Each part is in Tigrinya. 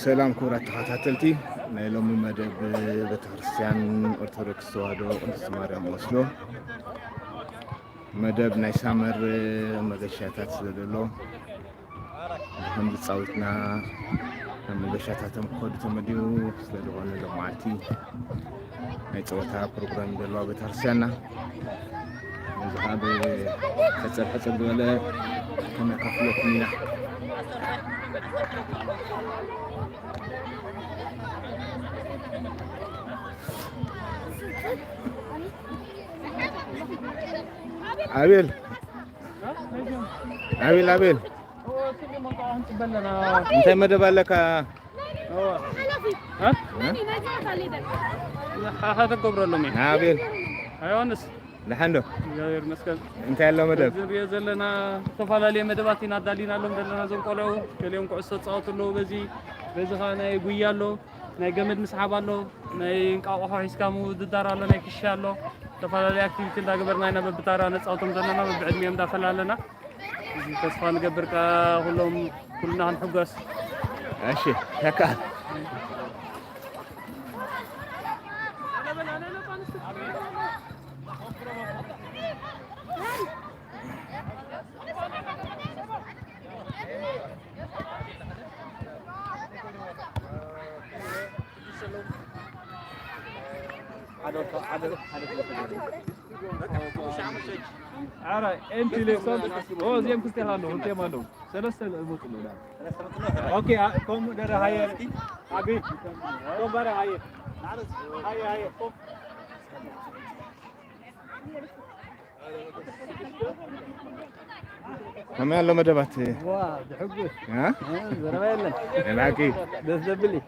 ሰላም ክቡራት ተኸታተልቲ ናይ ሎሚ መደብ ቤተክርስትያን ኦርቶዶክስ ተዋህዶ ቅድስት ማርያም ኦስሎ፣ መደብ ናይ ሳመር መገሻታት ስለ ዘሎ፣ ከም ዝጻወትና፣ ከም መገሻታቶም ክኸዱ ተመዲቡ ስለ ዝኾነ፣ ሎማዓልቲ ናይ ጸወታ ፕሮግራም ዘለዋ ቤተክርስትያንና። እዚ ከዓ ብሕጽር ሕጽር ዝበለ ከነካፍለኩም ኢና። ኣቤል፣ ኣቤል፣ ኣቤል። እንታይ መደብ ኣለካ? ሓሓተ ገብረሎም እየ። ናቤል ዮሃንስ ደሓን ዶ? እግዚኣብሔር ይመስገን። እንታይ ኣሎ መደብ? እዚ ንሪኦ ዘለና ዝተፈላለዩ መደባት ኢና ኣዳሊናሎም ዘለና። እዞም ቆልዑ ገሊኦም ኩዕሶ ይፃወቱ ኣለዉ። በዚ በዚ ከዓ ናይ ጉያ ኣሎ፣ ናይ ገመድ ምስሓብ ኣሎ፣ ናይ እንቃቆሖ ሒዝካ ምውድዳር ኣሎ፣ ናይ ክሻ ኣሎ። ዝተፈላለዩ ኣክቲቪቲ እንዳገበርና ኢና በብታራ ነፃውቶም ዘለና፣ በብዕድሚኦም እንዳፈላለና። እዚ ተስፋ ንገብር ከዓ ኩሎም ኩልና ክንሕጎስ። እሺ ተካ ኧረ ኤንቲ ሌክሶን ኦ እዚኦም ክልቴታ ኣለዉ ክልቴም ኣለዉ ሰለስተ ዝመፁ ኣለዉ ዳ ኦኬ አ- ኮም ደረ ሃየ ኣቢ ኮም ባረ ሃየ ሃየ ሃየ ኮም ከመይ ኣሎ መደባት? ዋ ዝሕጉስ እ? እ፣ ዘረባ የለን ናቂ ደስ ዘብል እዩ።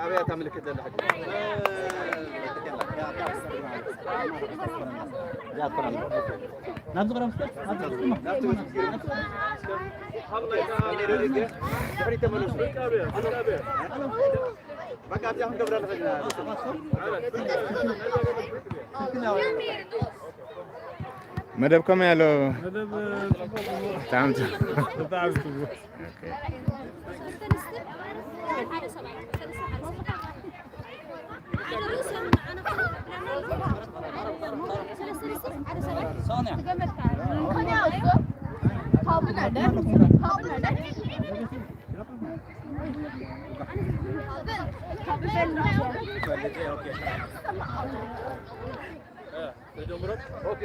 ኣበይ እታ ምልክት ዘላ ሕጂ? ናብዚ ቅረብ እስከ፣ ናብዚ ቅረብ። ድሕሪት ተመለሱ። በቃ ኣብዚኣ ክንገብራ ንኽእል ኢና። መደብ ከመይ ኣሎ? መደብ ጽቡቅ እዩ። ብጣዕሚ ጽቡቅ። ብጣዕሚ ጽቡቅ። ኦኬ።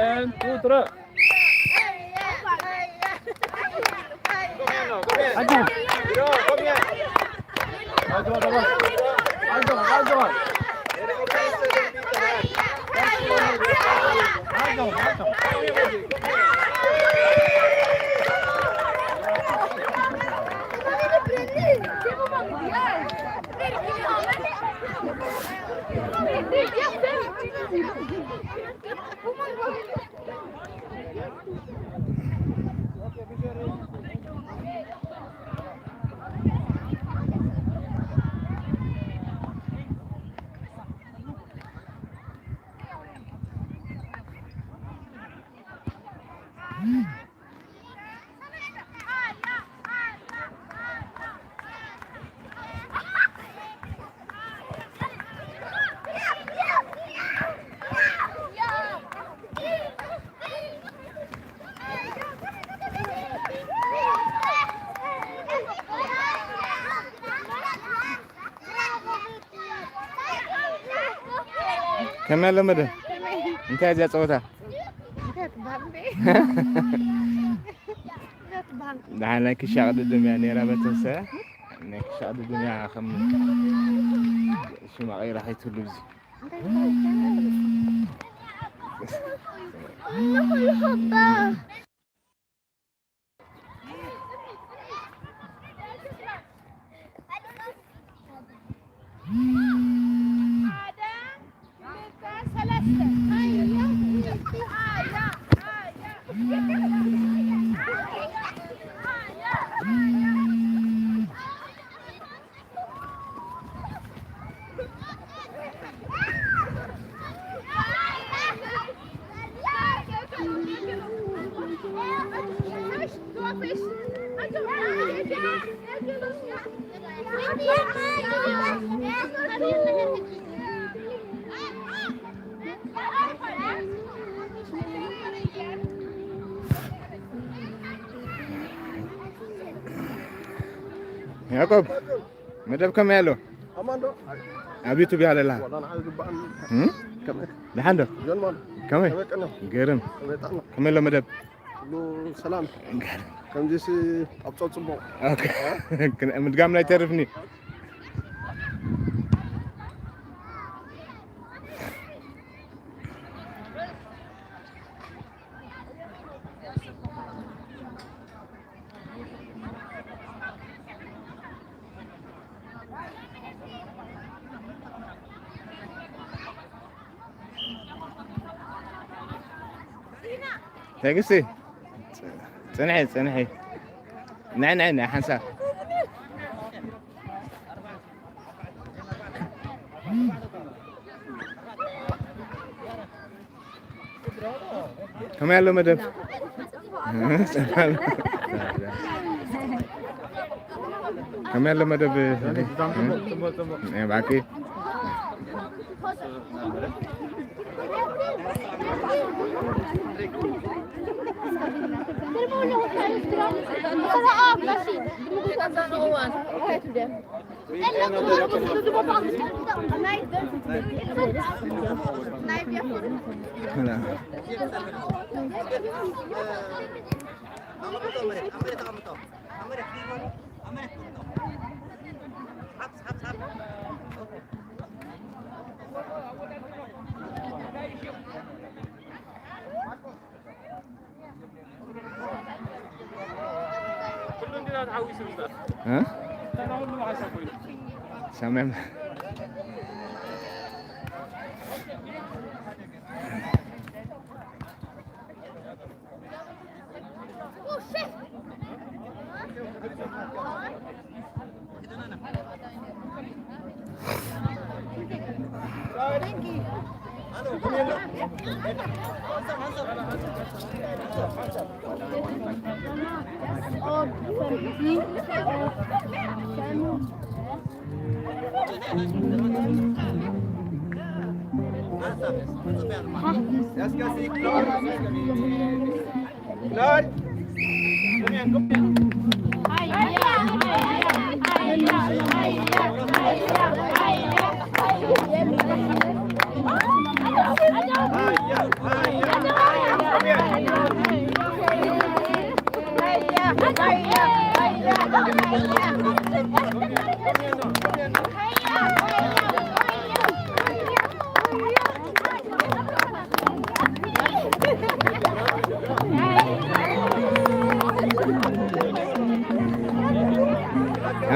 And two, three. ከመይ ኣሎ መደብ? እንታይ እዚኣ ጸወታ? እንታይ ትበሃል እንዴ? እንታይ ትበሃል? ደሓን ናይ ክሻ ቅድድም እያ ነይራ በተሰ ናይ ክሻ ቅድድም እያ ከም ሽማ ቀይራ ከይትህሉ ብዚ እንታይ ትበሃል? እንታይ ትበሃል? ኣለኹ ይኸባ። ያዕቆብ፣ መደብ ከመይ ኣሎ? ኣማን ዶ? ኣብ ዩቱብ ኢኻ ዘለኻ? ዋላ ንዓይ ዝግባኣኒ። እም? ከመይ? ደሓን ዶ? ጆን ማን? ከመይ? ከመይ ቀኒኹም? ገርም። ከመይ ጣዕና? ከመይ ኣሎ መደብ? ኩሉ ሰላም። ገርም። ከምዚስ ኣብ ጾም ጽቡቕ። ኦኬ። ምድጋም ናይ ተርፍኒ። ትዕግስቲ፣ ጽንሒ፣ ጽንሒ። ንዒ፣ ንዒ፣ ንዒ፣ ሓንሳብ። ከመይ ኣሎ መደብ? ከመይ ኣሎ መደብ? ናይ ባቂ። እ? ሰሜን።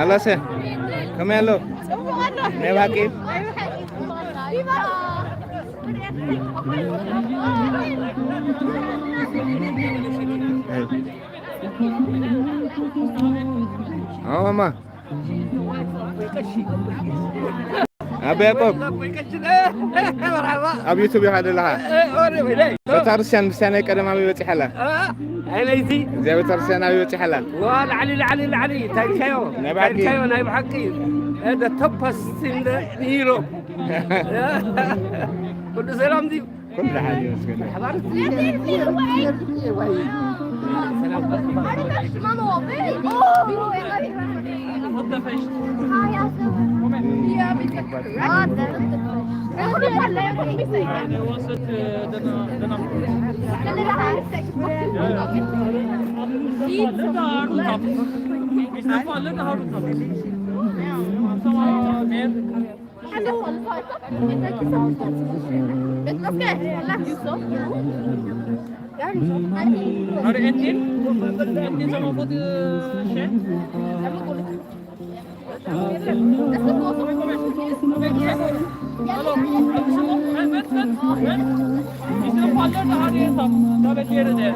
ኣላሰ ከመይ ኣሎ? ጽቡቕ ኣሎ። ናይ ባቂ? ቪቫ! ኣማማ። ኣባ ያዕቆብ፣ ኣብ ዩቱብ ኢኻ ዘለኻ። ቤተክርስትያን ምስታ ናይ ቀደም ኣበይ በጺሓ ኣላ? ኣበይቲ። እዚኣ ቤተክርስትያን ኣበይ በጺሓ ኣላ? ዋ፣ ላዕሊ፣ ላዕሊ፣ ላዕሊ፣ ታይካዮ፣ ናይ ብሓቂ። ታይካዮ፣ ናይ ብሓቂ። The toughest in the Europe። ኩሉ ሰላም ድዩ? ኩሉ ደሓን ይመስገን።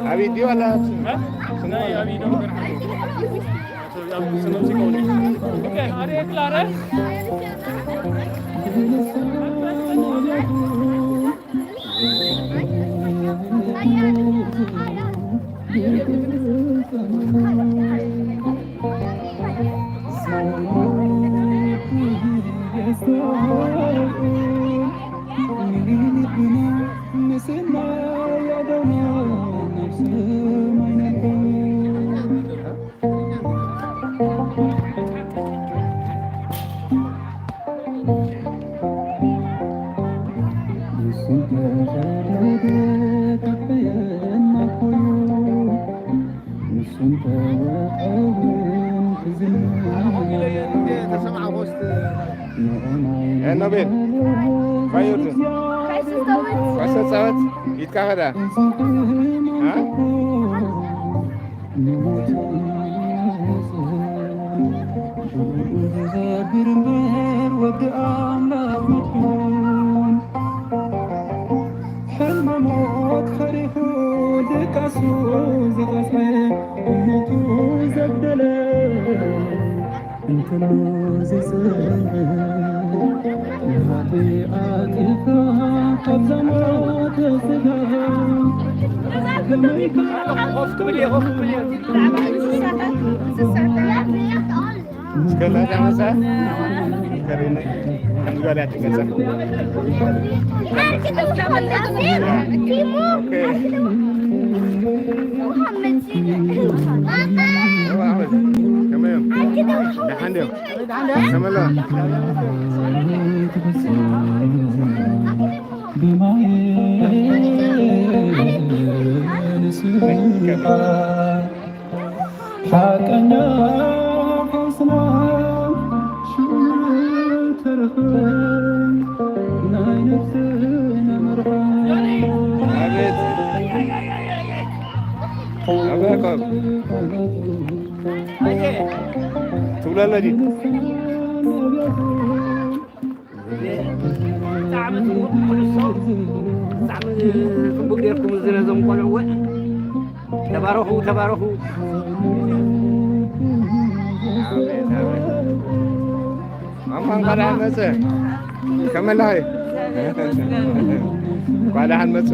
ኣብ ቪድዮ ኣላ። ተሰማዕኩ። ኖቤል ባዮቱ ኩዕሶ ጻወት ኢትካ ከዳ። ንሞት ዝገብር እምበር ወዲ ኣምላኽ መድሕን፣ ሕልሚ ሞት ፈሪሑ ድቃሱ ዝቐስዐ እምነቱ ዘጉደለ፣ እንከሎ ዝጽንዕ ንሓጢኣት ኢልካ ካብዛ ሞት ስጋ ከመይ ኮፍ ክብል እየ፣ ኮፍ ክብል እየ። እስከ ላታ መጻ ከሪነ ከምዚ ጋር ያትቀጸ ኦኬ። ከመይ እዮም? ደሓን ድዮም? ከመይ ኣለዋ? ሓቀኛ ፈውስና ሽዑ ተረኽበ ናይ ነፍስና መርሓ። ኣቤት። ኣበ ያዕቆብ። ትብሎ ኣሎ ድዩ? ብጣዕሚ ጽቡቕ፣ ኩሉ ሰብ ብጣዕሚ ጽቡቕ ጌርኩም፣ እዚ ነዞም ቆልዑ እውን ተባረኹ፣ ተባረኹ። ኣሜን፣ ኣሜን። ማማ እንኳን ደሓን መጸ። ከመይ ኣለኺ? እንኳን ደሓን መጸ።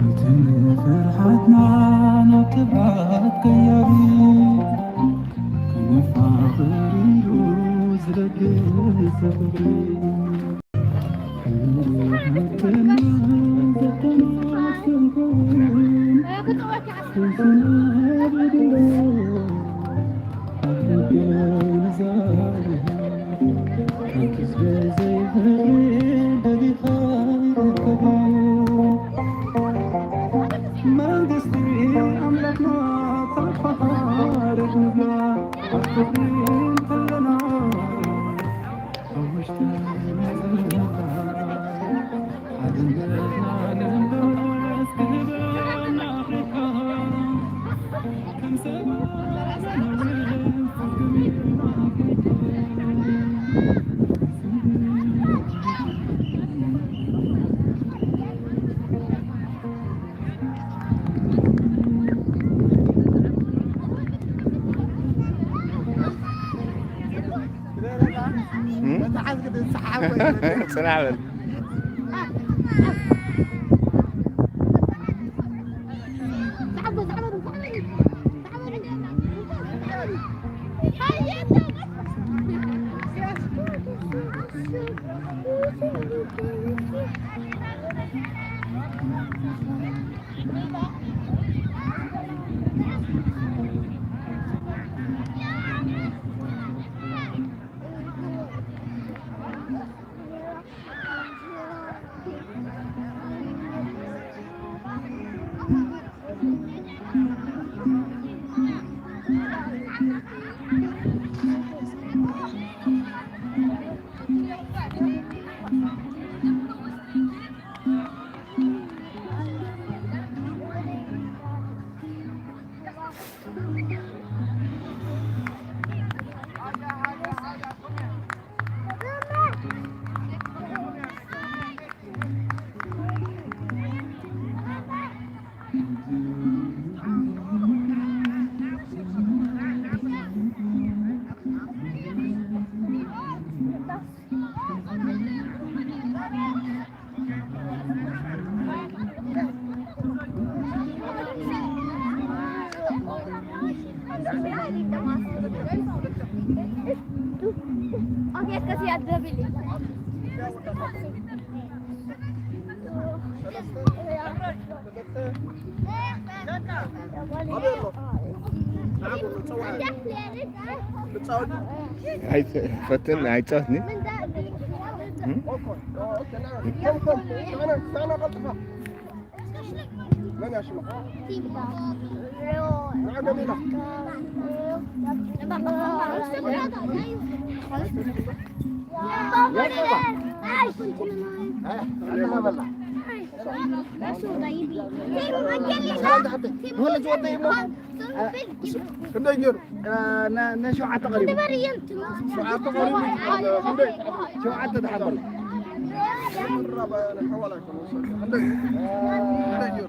እቲ ፍርሓትና ናብ ትብዓት ቀያሪ፣ ከነፋቕር ኢሉ ዝለግስ ፍቕሪ። መንግስቲ ኣምላኽና ተባረኽ ንብላ፣ ኣብ ክብሪ እንከለና ኣብ ውሽጥና ጽናዕ በል። ኣይፈትን ኣይጻወትኒ። መን ያሽማ? ንዓ ገሚላ። ክንደይ ገይሩ? ሸውዓተ ቀሪቡ። ሸውዓተ ደሓን በሉ። ክንደይ? ክንደይ ገይሩ?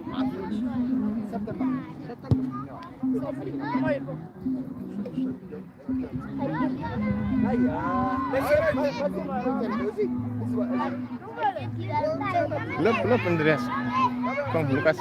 ለብ ለብ እንድርያስ፣ ኮም ሉቃስ።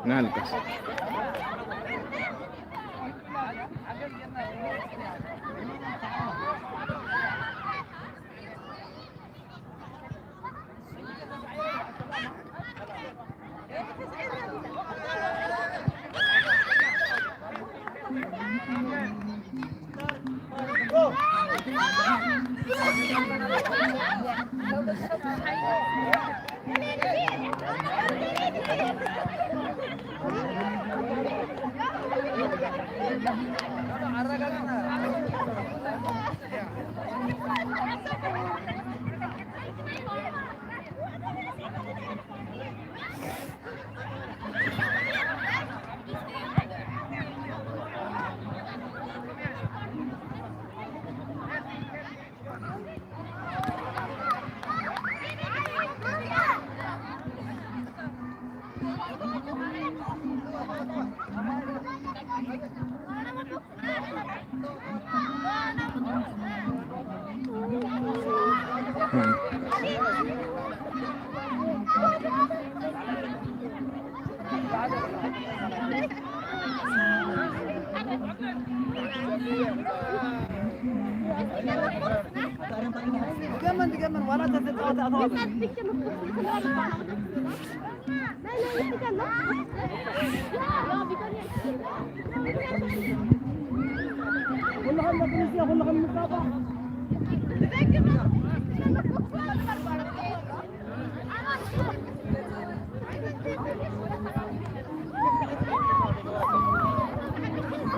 ናልቀስ።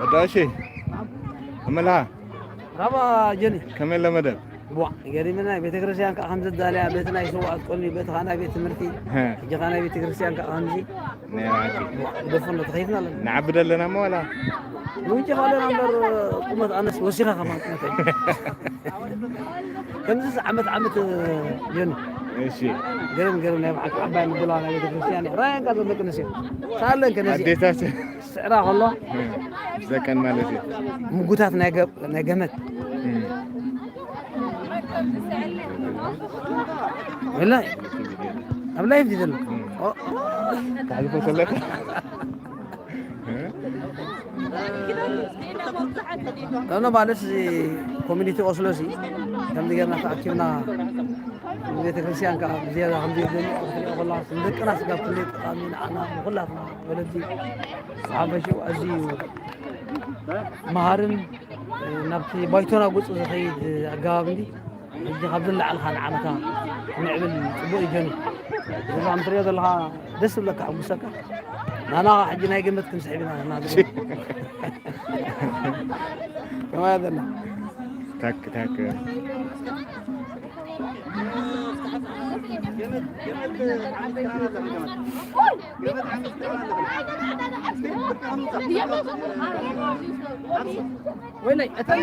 ወዳሺ እምልሃ ራባ ጀኒ ከመይ ለመደብ ቧ ገሪምና። ቤተክርስትያን ከዓ ከምዚ ዳልያ፣ በቲ ናይ ሰዋት ቆኒ፣ በቲ ከዓ ናይ ቤት ትምህርቲ፣ ሕጂ ከዓ ናይ ቤተክርስትያን ከዓ ከምዚ። ግደፎ እንዶ ተኸይፍና ኣለና። ንዓብድ ኣለና እሞ ዋላ ውጭ ካለና እምበር፣ ቁመት ኣነስ ወሲኻ ከማን ቁመት። ከምዚ ዓመት ዓመት ዮኒ። እሺ። ገርም ገርም ናይ ብሓቂ ዓባይ ምድላ ናይ ቤተክርስትያን ራያን ጋር ዘመቅነስ እዩ። ሳለን ከነዚ ኣዴታት ስዕራ ከሎ ዘቀን ማለት እዩ። ምጉታት ናይ ገ-፣ ናይ ገመት። ወላሂ ኣብ ላይፍ እዩ ዘሎ። ኦ፣ ታሪፎ ተለካ። ኖ፣ ኖ፣ ማለት እዚ ኮሚኒቲ ኦስሎ እዚ ከምዚ ጌርና ተኣኪብና፣ ቤተክርስትያን ከዓ ብዝያዳ ከምዚ ይብለኒ ክትሪኦ ከለካ፣ ንደቅና ስጋብ ክንደይ ጠቓሚ ንዓና ንኹላትና ወለዲ ዝሓፈሽኡ ኣዝዩ መሃርን ናብቲ ባይቶና ጉጹ ዝኸይድ ኣገባብ እንዲ ሕጂ ካብዚ ንላዕሊ ኻን ዓመታ ምዕብል ጽቡቕ እዩ ጀኒ። እዚ ከም ትሪኦ ዘለኻ ደስ ዝብለካ ሕጉሰካ። ናና ሕጂ ናይ ገመት ክንስሕብ ኢና ናና። ከማይ ዘለና። ታክ፣ ታክ። ወይለይ፣ እተን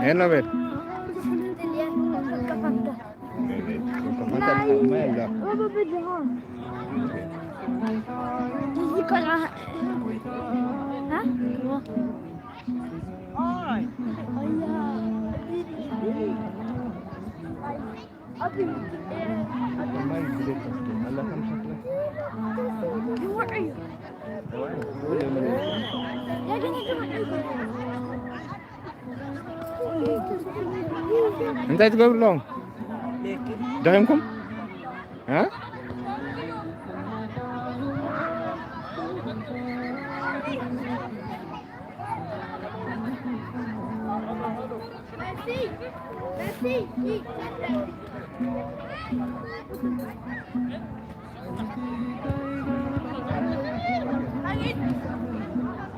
ሄኖቤል። እንታይ ትገብሩ ኣለኹም? ደኺምኩም? እ?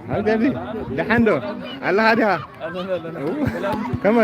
ሃብተሚ፣ ደሓን ዶ ኣለኻ? ድኻ ከመ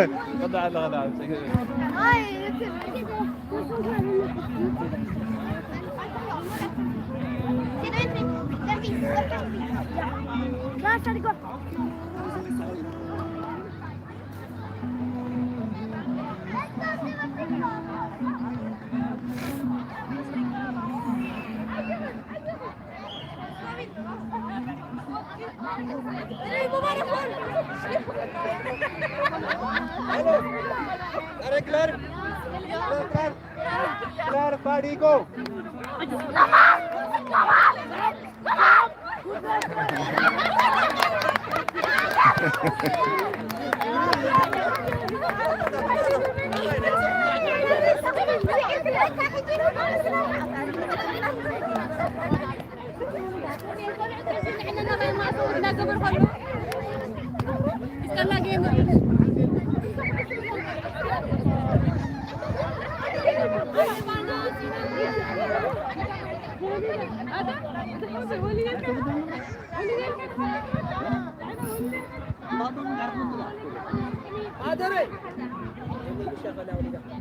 ማደረ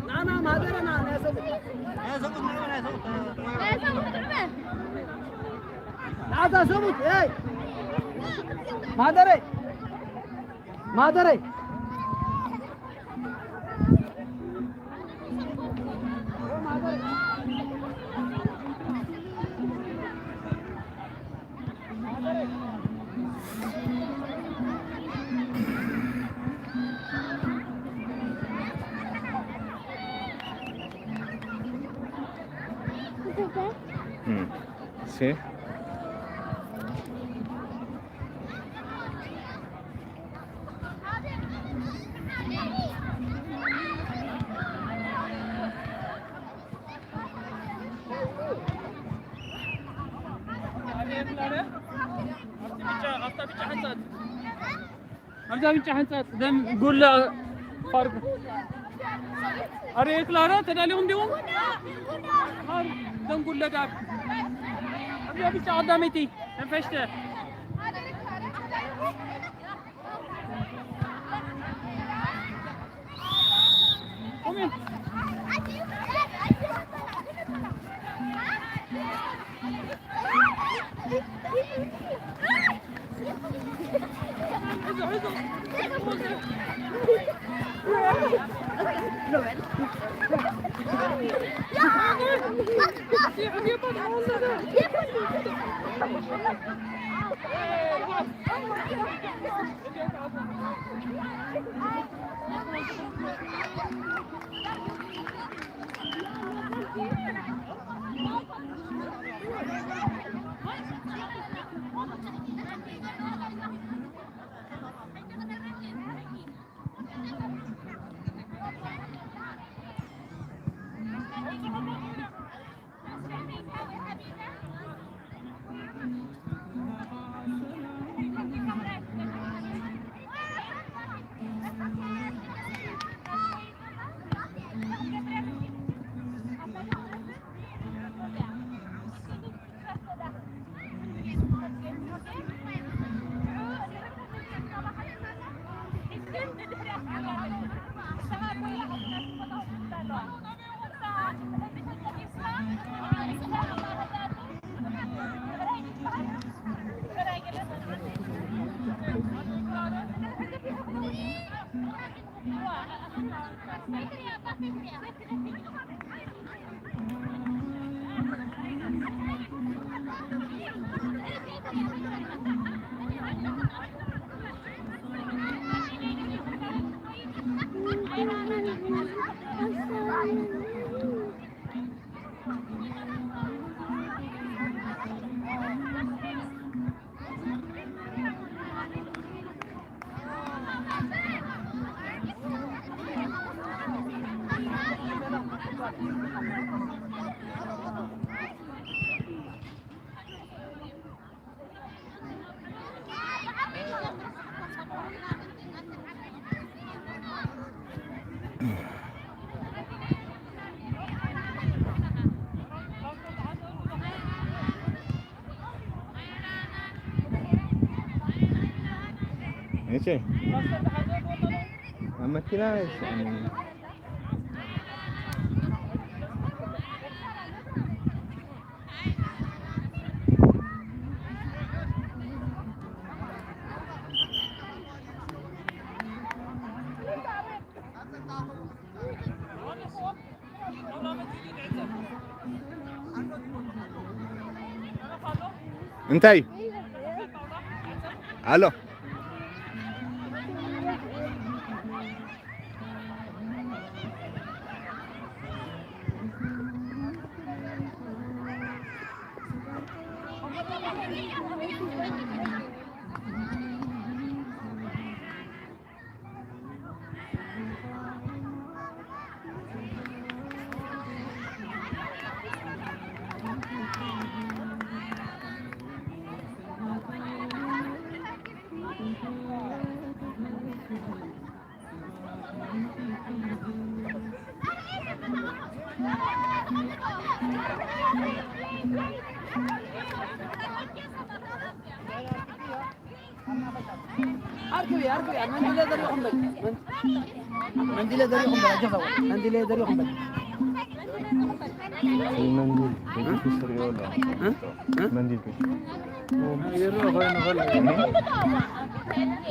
ናና ማደረ ና ናሰቡት ናታ ሰቡት። ኤይ ማደረ ማደረ ኣብዛ ብጫ ሕንጻጽ ደም ጉላ ፋርጉ ኣሬ ክላረ ተዳሊኹም ዲኹም? ደም ጉለ ዳር ኣብዛ ብጫ ቀዳመይቲ ነፈሽተ እሺ ኣብ መኪና እንታይ ኣሎ? ኣርክብያ፣ ኣርክብያ፣ መንዲለ ዘሪኹም በል። መን-፣ መንዲለ ዘሪኹም በል፣ ኣጆኻ፣ መንዲለ ዘሪኹም በል። መንዲል፣ ቤት ውስጥ ሪኦ ኣሎ። እ? እ? መንዲል ከ? ይርኦ ኮይኑ ከሎ።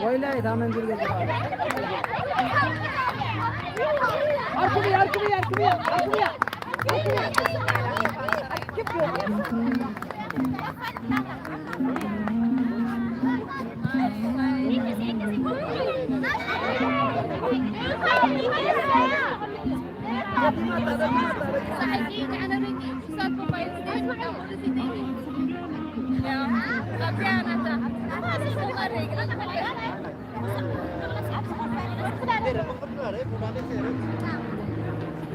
ወይላይ፣ እታ መንዲል ገዚኻ። ኣርክብያ፣ ኣርክብያ፣ ኣርክብያ፣ ኣርክብያ።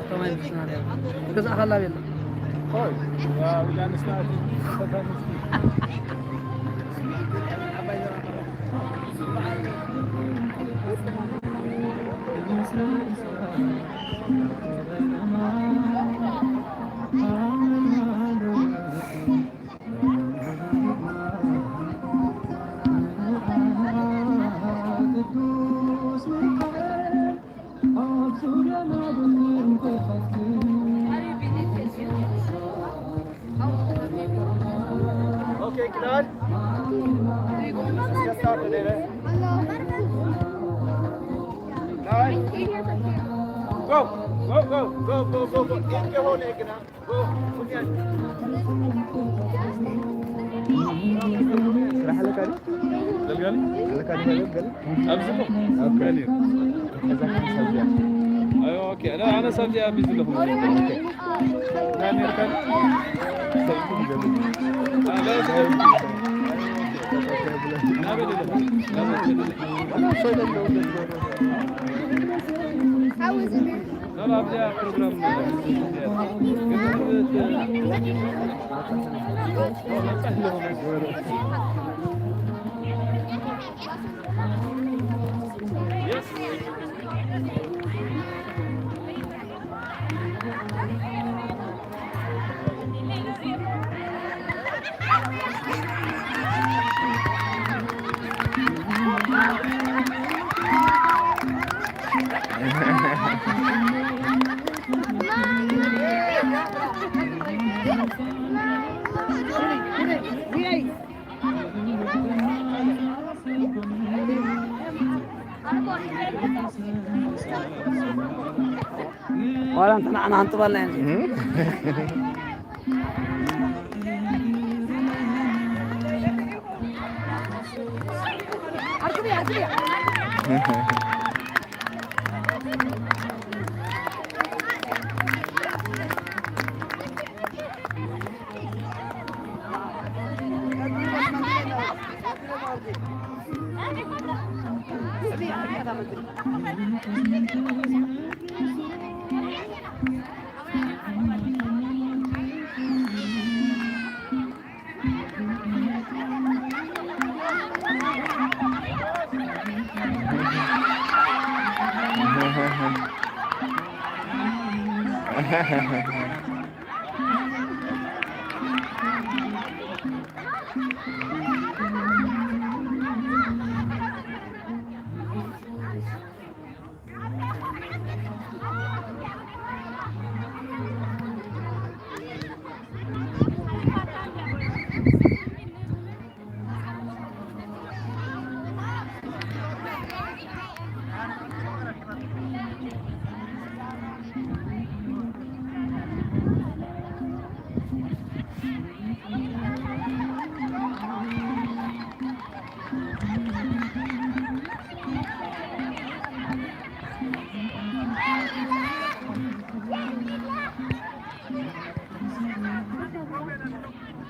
ከማይ ብስና ገዛ ካላ ቤላ። Okay, klar. Ska starta nere. Klar. Go, go, go. Inte håll äggen. Go, kom igen. ስራሕ ኣለካ ድዩ? ገልጋሊ? ኣለካ ድዩ? ገልጋሊ? ኣብዚ ኣለኹ። ኦኬ። ገልጋሊ። እዛ ክሳብ እዚኣ። ኣይ፣ ኦኬ። ኣነ፣ ኣነ ሳብዚኣ ቢዚ ኣለኹ። ኦኬ። ዋላ እንተ ንዓና ኣንጥባልና እዮም።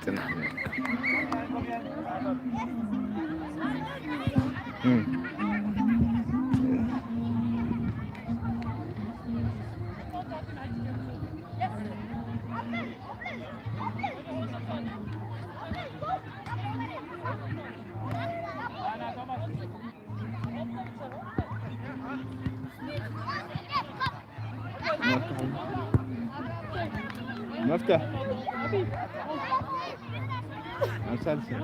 ጽናሕ። እም። መፍትሕ። ኣብ ሳልሳይ።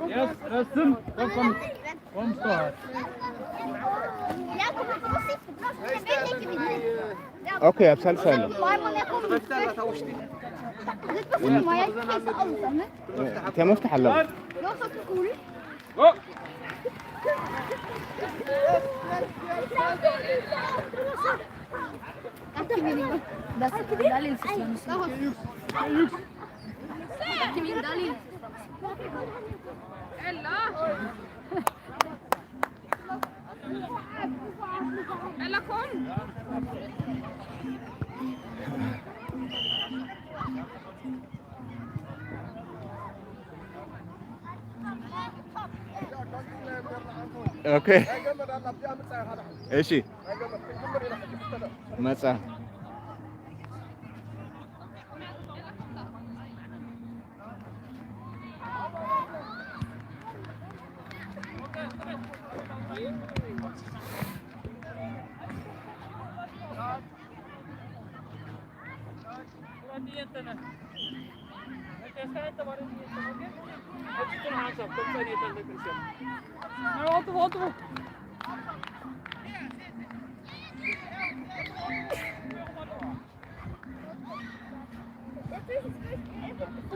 Yes, that's him. Welcome. Home store. ኦኬ፣ ኣብ ሳልሳይ ኣሎ። እታ መፍትሕ ኣለዋ። ኦኬ። እሺ። መጻ።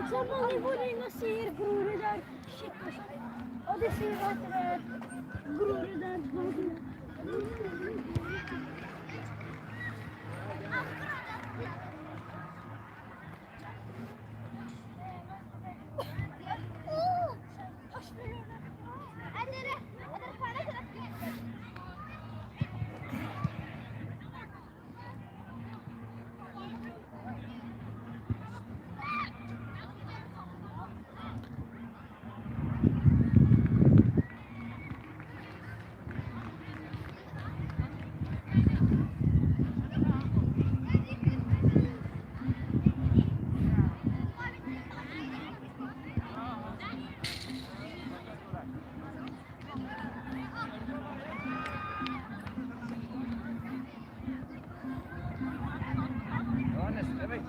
Someone would in a seer grew that shit. Oh, this is what grew that.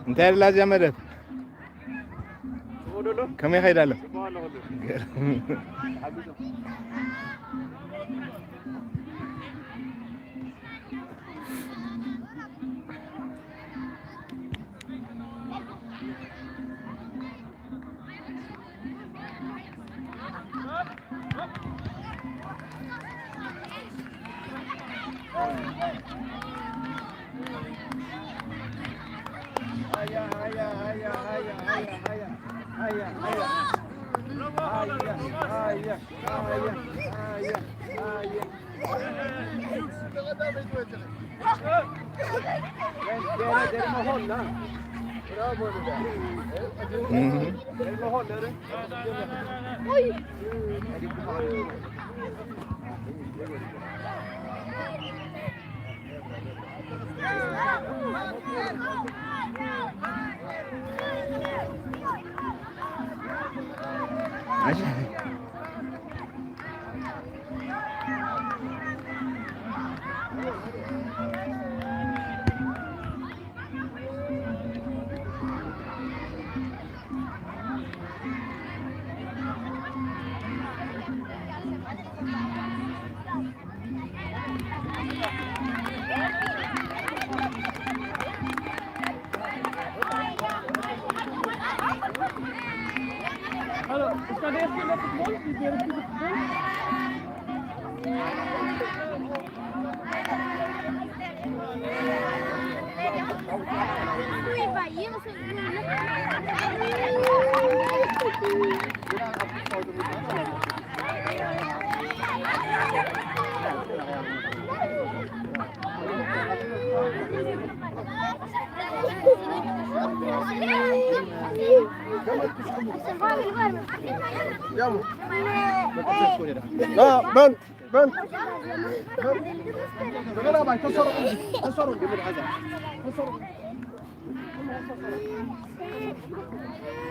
እንታይ ኣላ እዚኣ መደብ? ከመይ ከይዳ ኣሎ?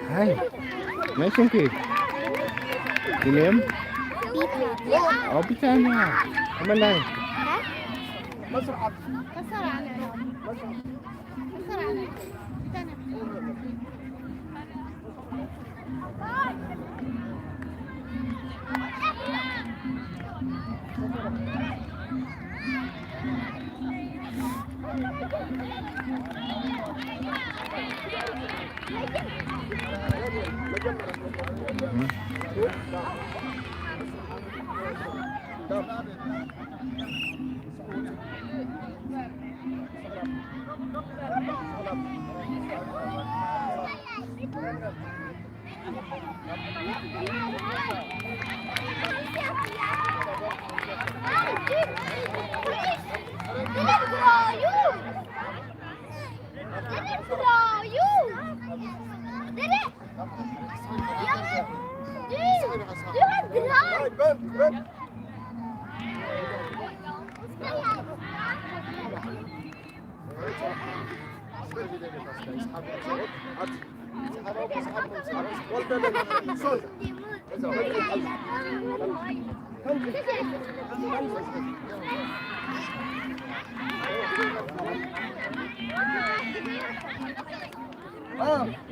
Hi. Nice and cute. Your name? Pita. Oh, Pitanya. Come on, line. Huh?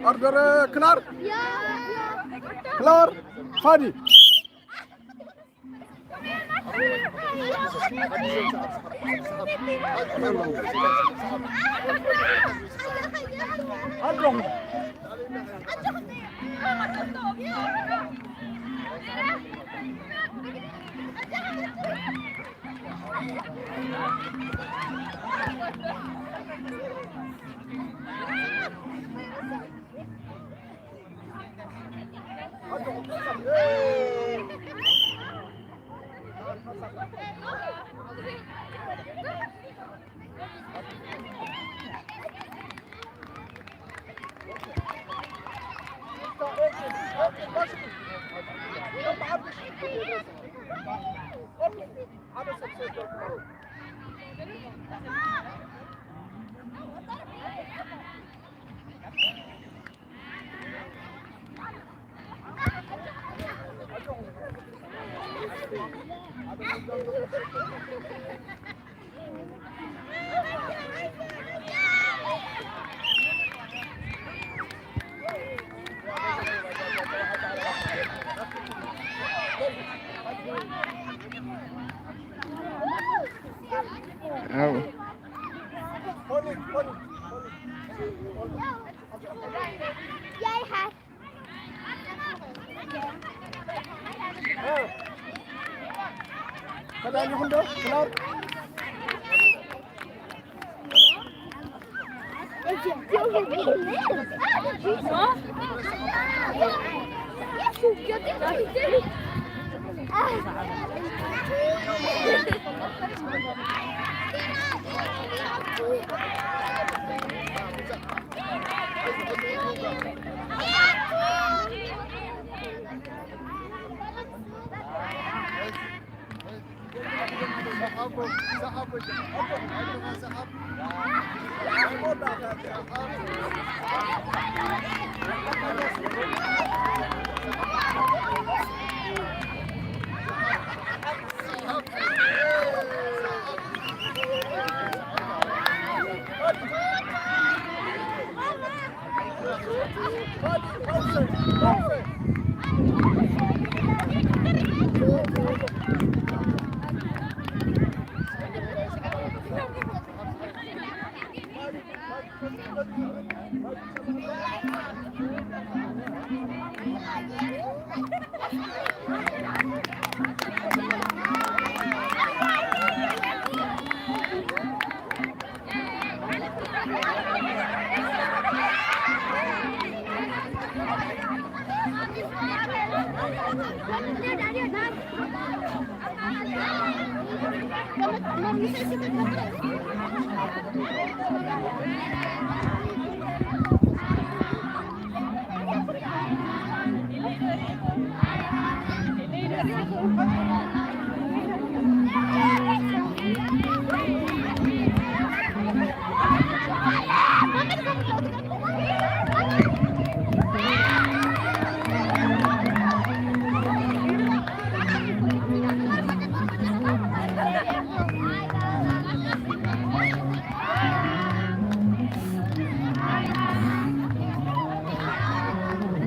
ኣርደረ ክላር ክላር ፋዲ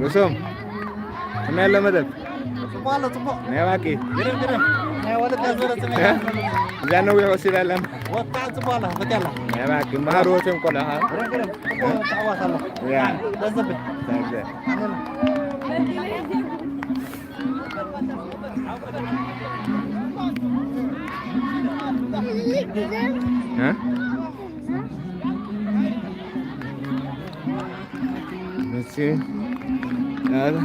እሶም፣ ከመይ ኣሎ መደብ? ጽቡቕ ኣሎ፣ ጽቡቕ። ናይ ባቂ። ግርም፣ ግርም። ናይ ወለድ ያዞረ ጽሜ። እ? እዛ ነዊሕ ወሲዳ ኣላ። ወጣ ጽቡቕ ኣላ፣ ፈትያ ኣላ። ናይ ባቂ፣ መሃርዎት እዮም ቆልዑ፣ ሃ? ግርም፣ ግርም። ጽቡቕ ተዓዋት ኣሎ። ያ። ደስ ዘብል። ደስ ዘብል። ኣነ እ? መቼ? ኧረ።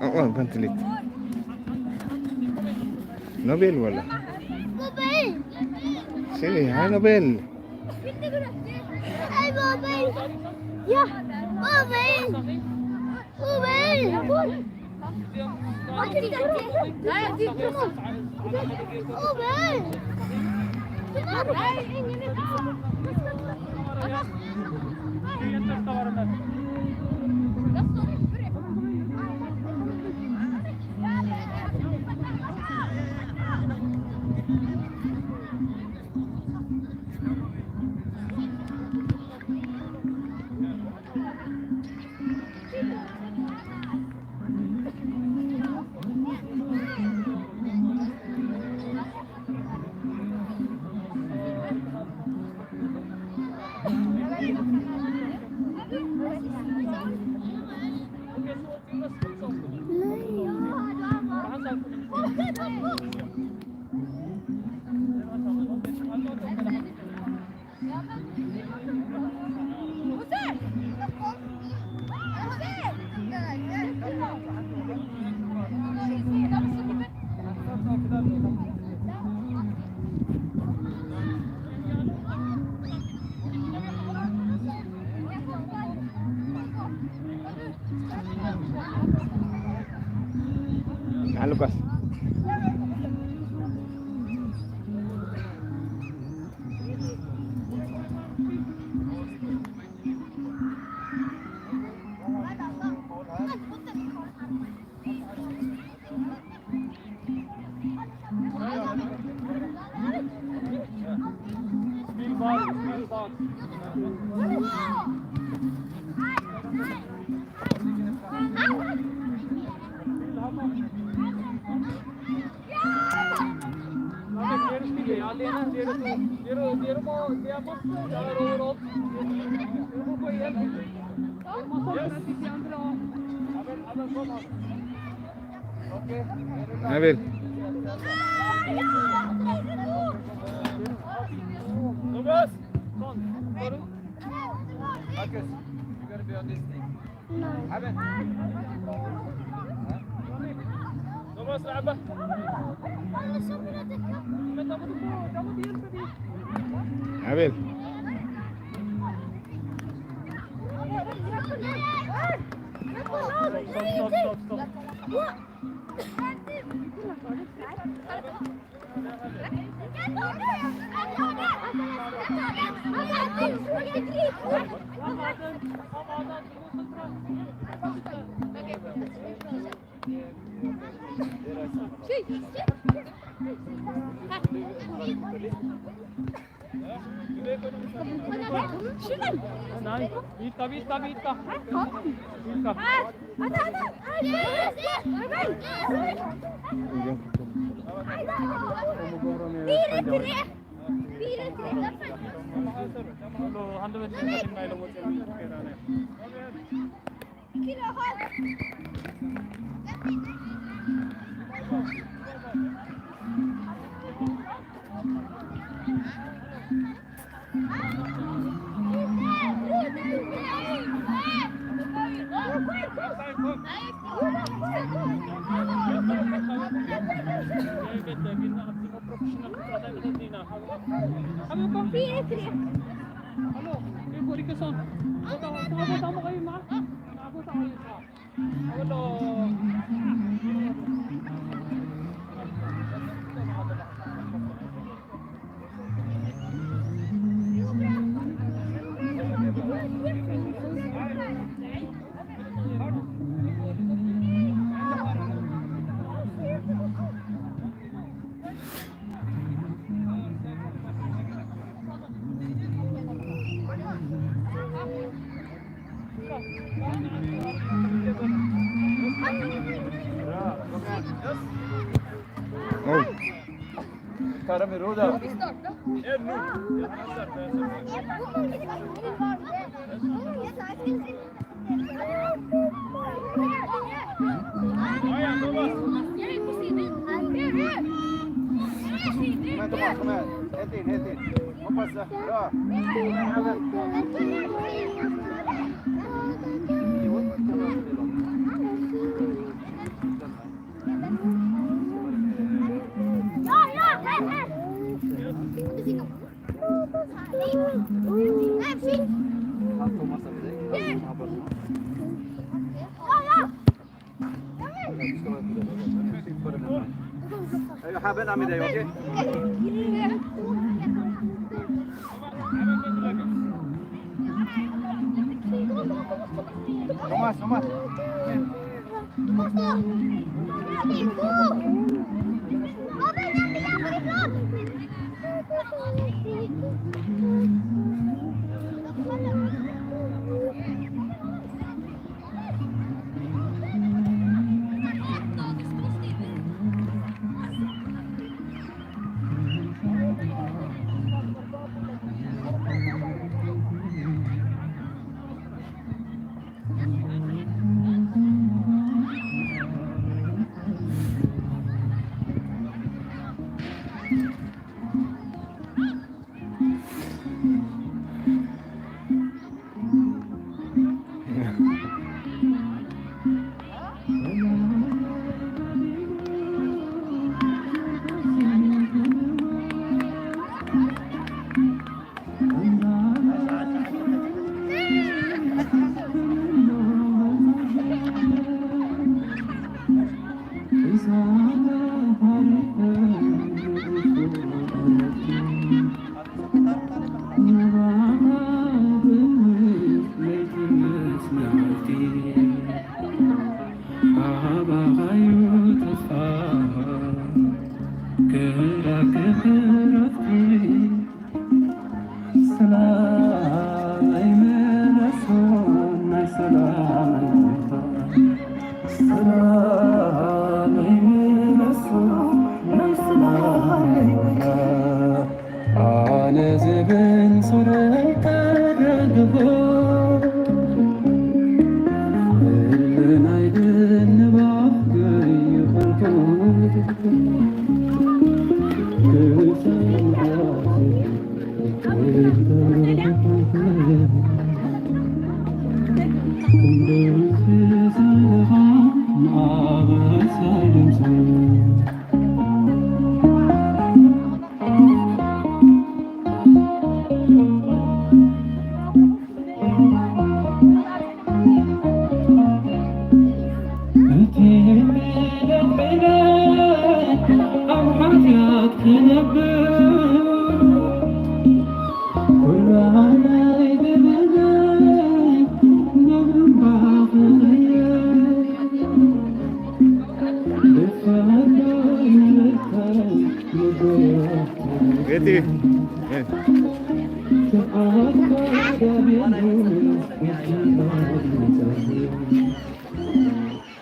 اه، اه، بنت ليت. نوبيل ولا؟ سيدي، هاي نوبيل. ንዓ ልጓስ። ናቤል። Lucas, come. Marcus, you gotta be on this thing. ናቤል። ናይ ቢታ ቢታ ቢታ ቢታ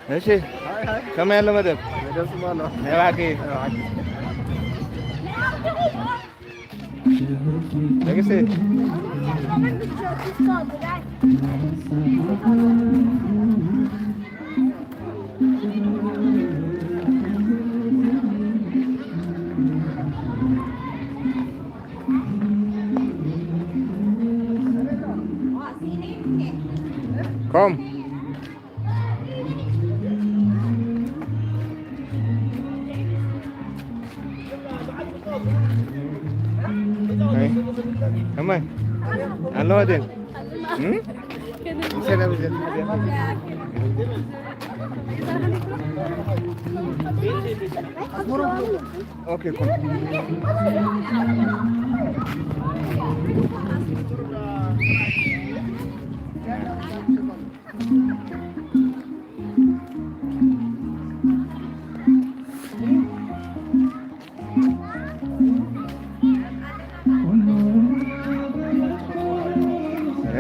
እሺ፣ ከመይ ኣሎ መደብ? መደብ ጽቡቕ ኣሎ። እባክህ። ደቅሴ። Komm. Hey. Come on. Hello, Adil. Hmm? Okay, cool.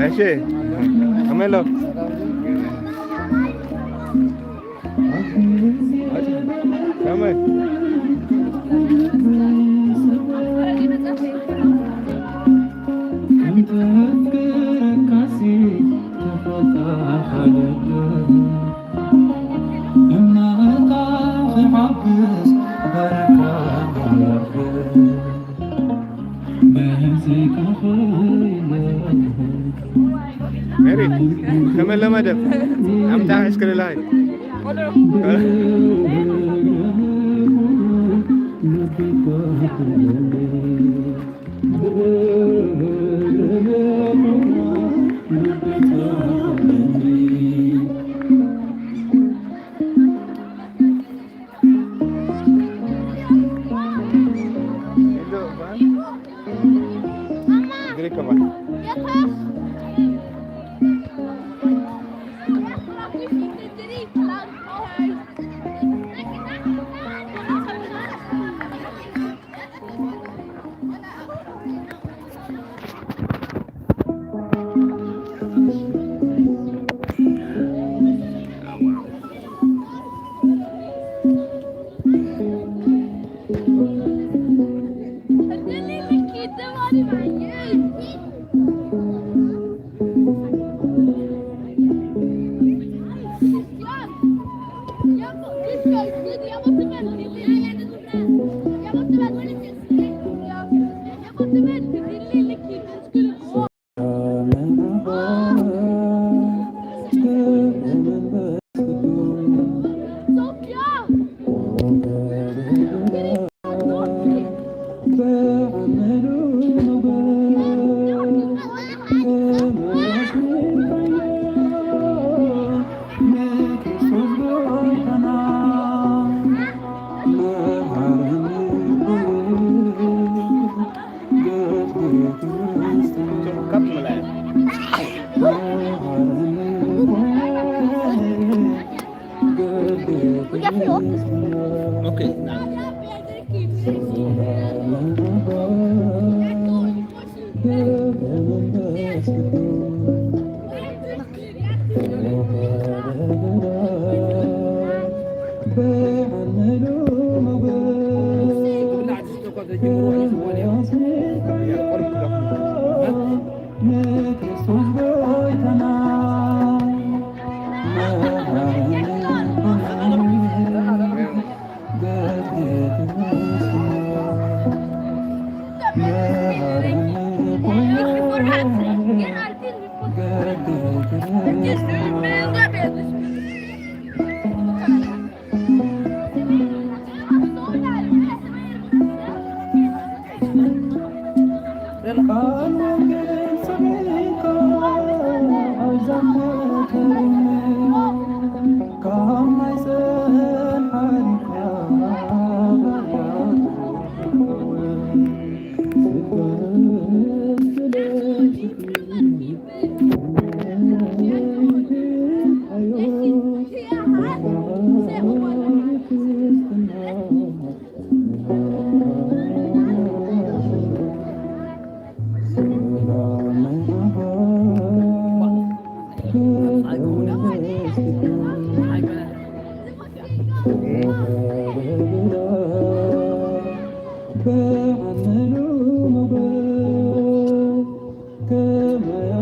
እሺ፣ ከመይ ኣሎ? ከመይ? ሜሪ፣ ከመይ ለመደብ ኣምታ እስክሪላይ።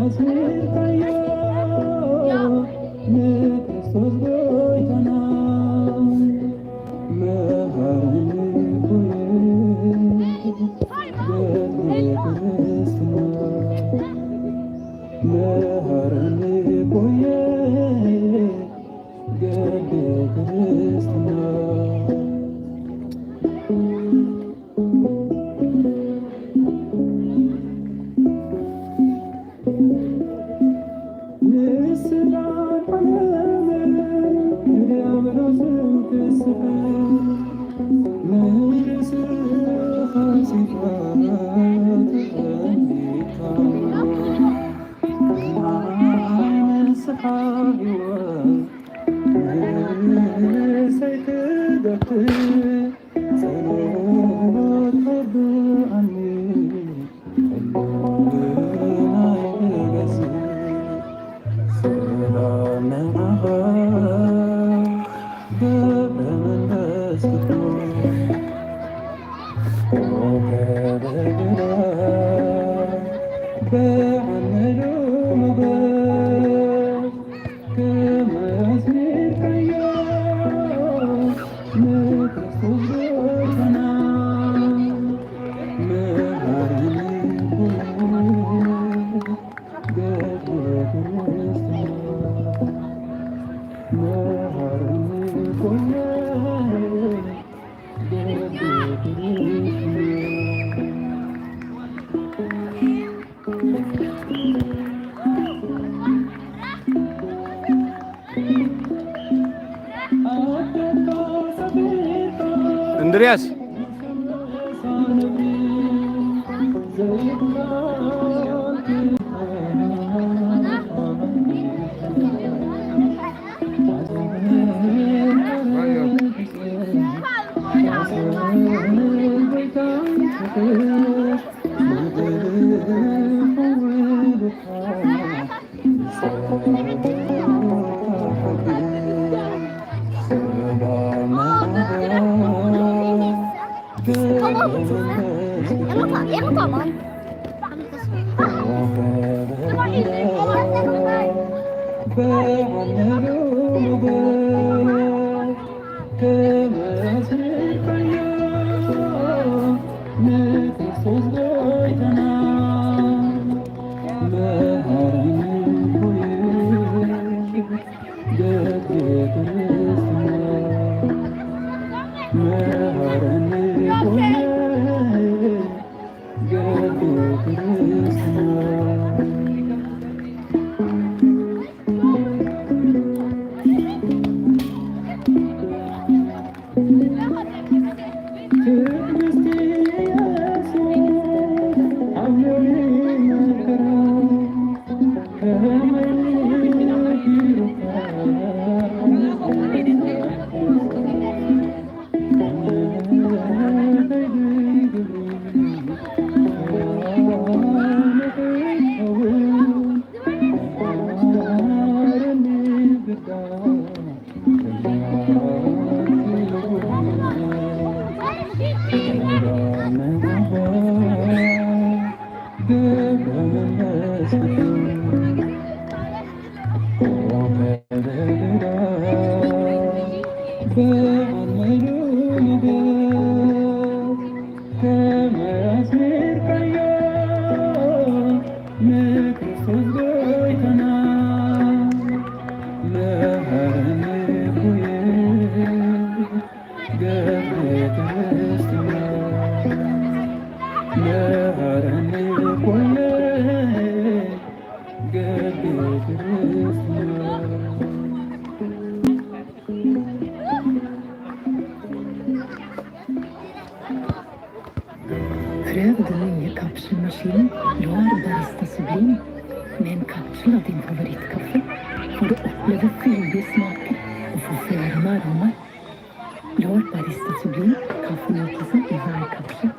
ኣስሚርካዮ ንክርስቶስ ጎይታና፣ መሃረኒ ጎይታና፣ ገድለ ክርስትና፣ መሃረኒ ጎይታና፣ ገድለ ክርስትና። ንስልጣን ዓለምን ንዲያብሎስን ክስሕብ፣ ንርእስኻ ኣንጺፍካ ተቐሚጥካ፣ ንዓይ ንስኻ ህይወት ንርእሰይ ክገትእ፣ ጸሎት ኣርድኣኒ። እንድርያስ። Prøv den nye kapselmaskinen Loire Barista Sublim med en kapsel av din favorittkaffe, for å oppleve fyldige smaker og få følelsen av aromaer. Loire Barista Sublim, kaffenytelsen i hver kapsel.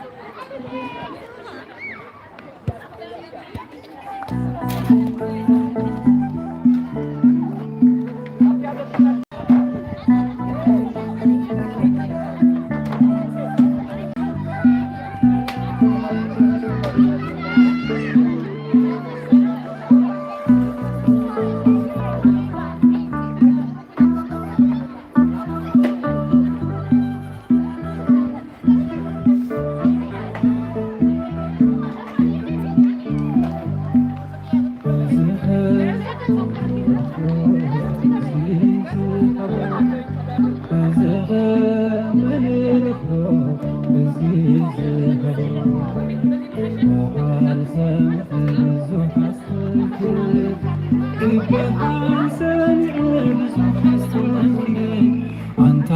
ኣንታ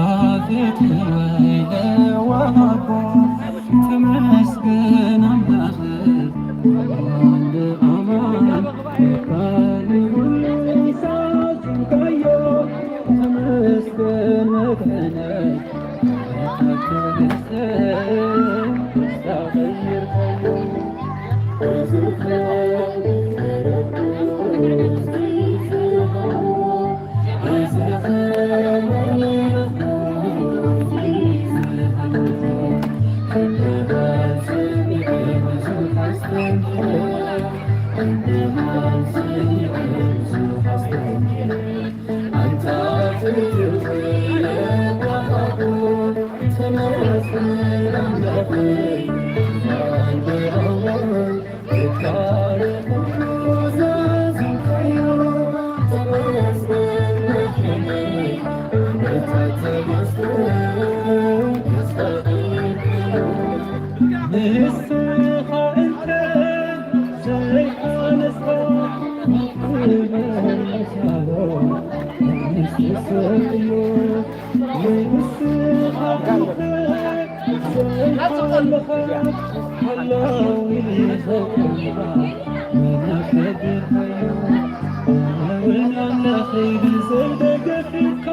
ፍትወይ ለዋሃቦ ተመስገን ኣምላኽ ወልድ ኣማን ይባል ሁሉ ሳዝንካዮ ተመስገን መድሕነይ ንስኻ እንተ ዘይሓነስካ ክመልሳሎ ንስሰዮ ንስኻ እንተ ዘይሓለኻ ሓላዊ ዘኮንካ መናኸድካዮ ኣነ እውን ኣምላኸይ ብዘይደገፍካ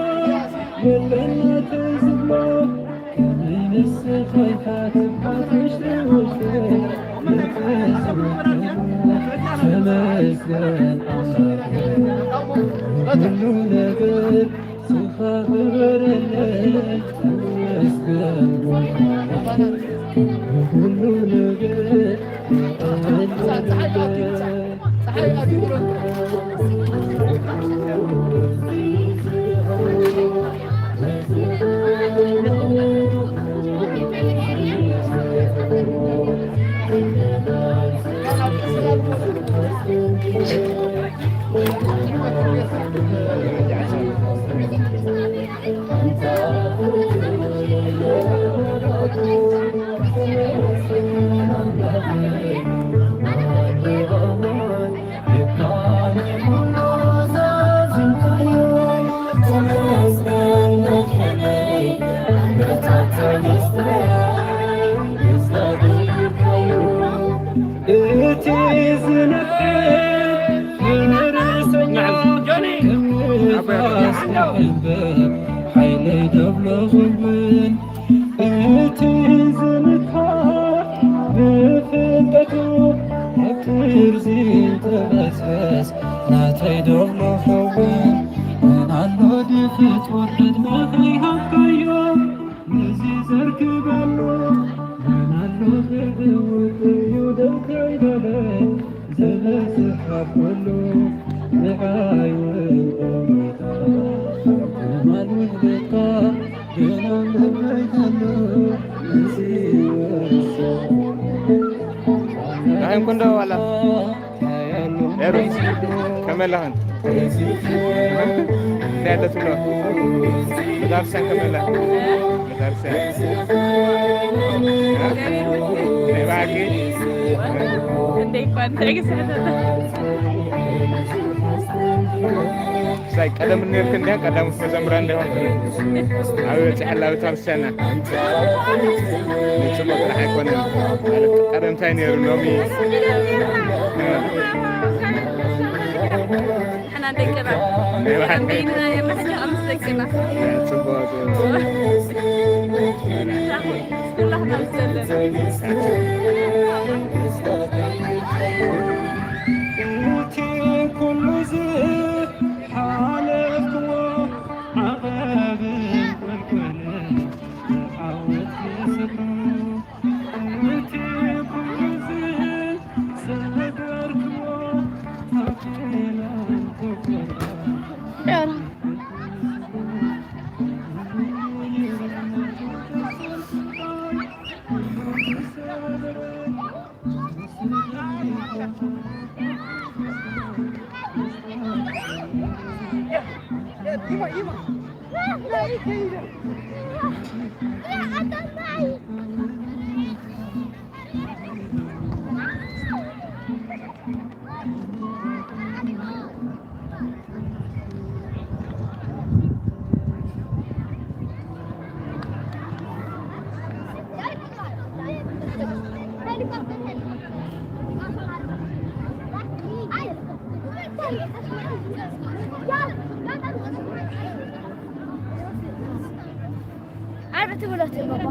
የለናተይ ዝብሎ ተመስገን ኣምላክ ሁሉ ነገር ስኻ ክበረለይ ተመስገን ሁሉ ነገር እቲ ዝነፍዕ ፈረሰኛ ሓይለይ ደብሎ ዝብል እቲ ዝንካእ ብፍልጠቱ ኣብ ጥርዚ ተበስበስ ናተይ ደብሎ ኸውን ምን ኣሎ ድፍት ወርሕድ መኽሪ ሃብካዮ ነዚ ዘርክበሉ ምን ኣሎ ክዕውት እዩ ደው ከይበለ ዝበዝሕ ካብ ኩሉ ንዓይ እውን ቆመታ ማን ውህደትካ ራሒምኩ እንዶ ዋላ ኤሩ ከመይ ኣለኽን? እንታይ ኣሎ ትብሎ? ቤተክርስትያን ከመይ ኣላ? ቤተክርስትያን ናይ ብሓቂ እንደይ እኳ እንታይ ክስሕተታ ሳይ ቀደም ነርክ እንዲያ ቀዳሞት መዘምራን እንዲሆን ኣብ በፅሐላ ቤተክርስትያና ንፅቡቅ ጥራሕ ኣይኮነን ማለት ቀደም እንታይ ነይሩ ሎሚ ንሕና ደቅና በይንና የመስገን ምስ ደቅና ፅቡቅ ኩላህና ምስ ዘለና እቲ ኩሉ ዝሓለፍክዎ ዓቐብን ቁልቁልን ብዓወት ዝስፍሮ እቲ ኩሉ ዝሰገርክዎ ታፔላን ኮኮባን ዓርቢ ትብሎ ትብሎ።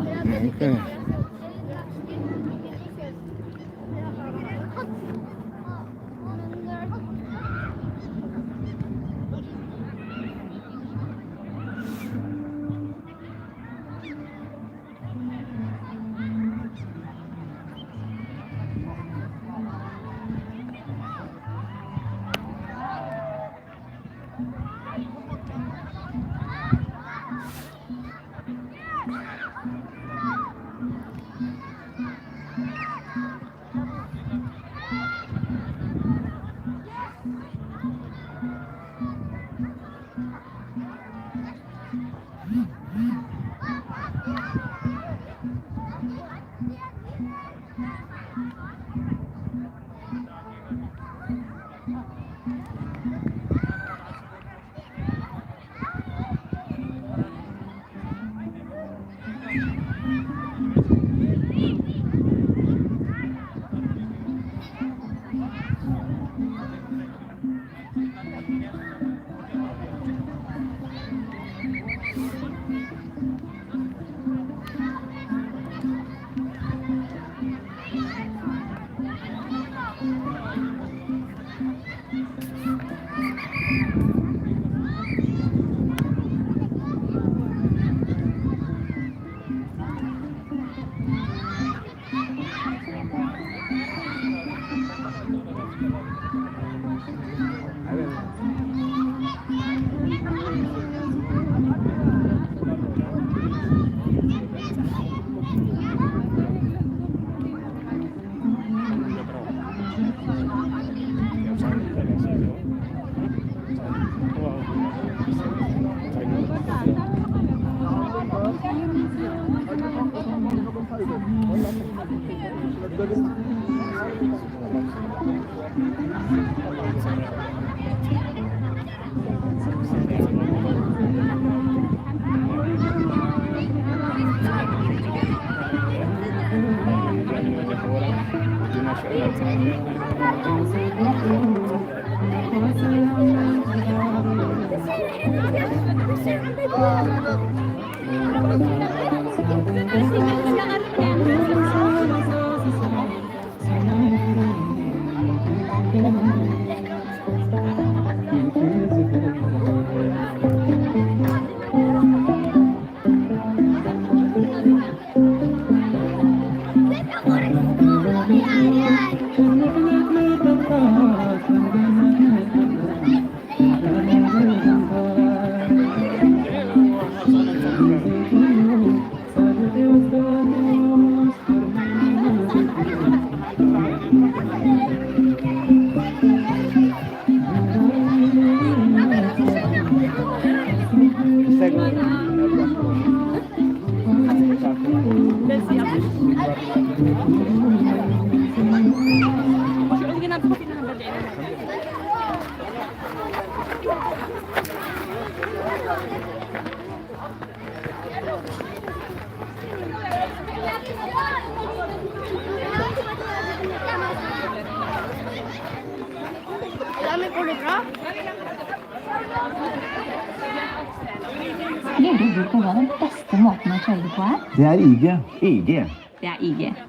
Io dico che vado un po' scomodo, ma c'è il qua? Te la riga? Riga. Te la riga.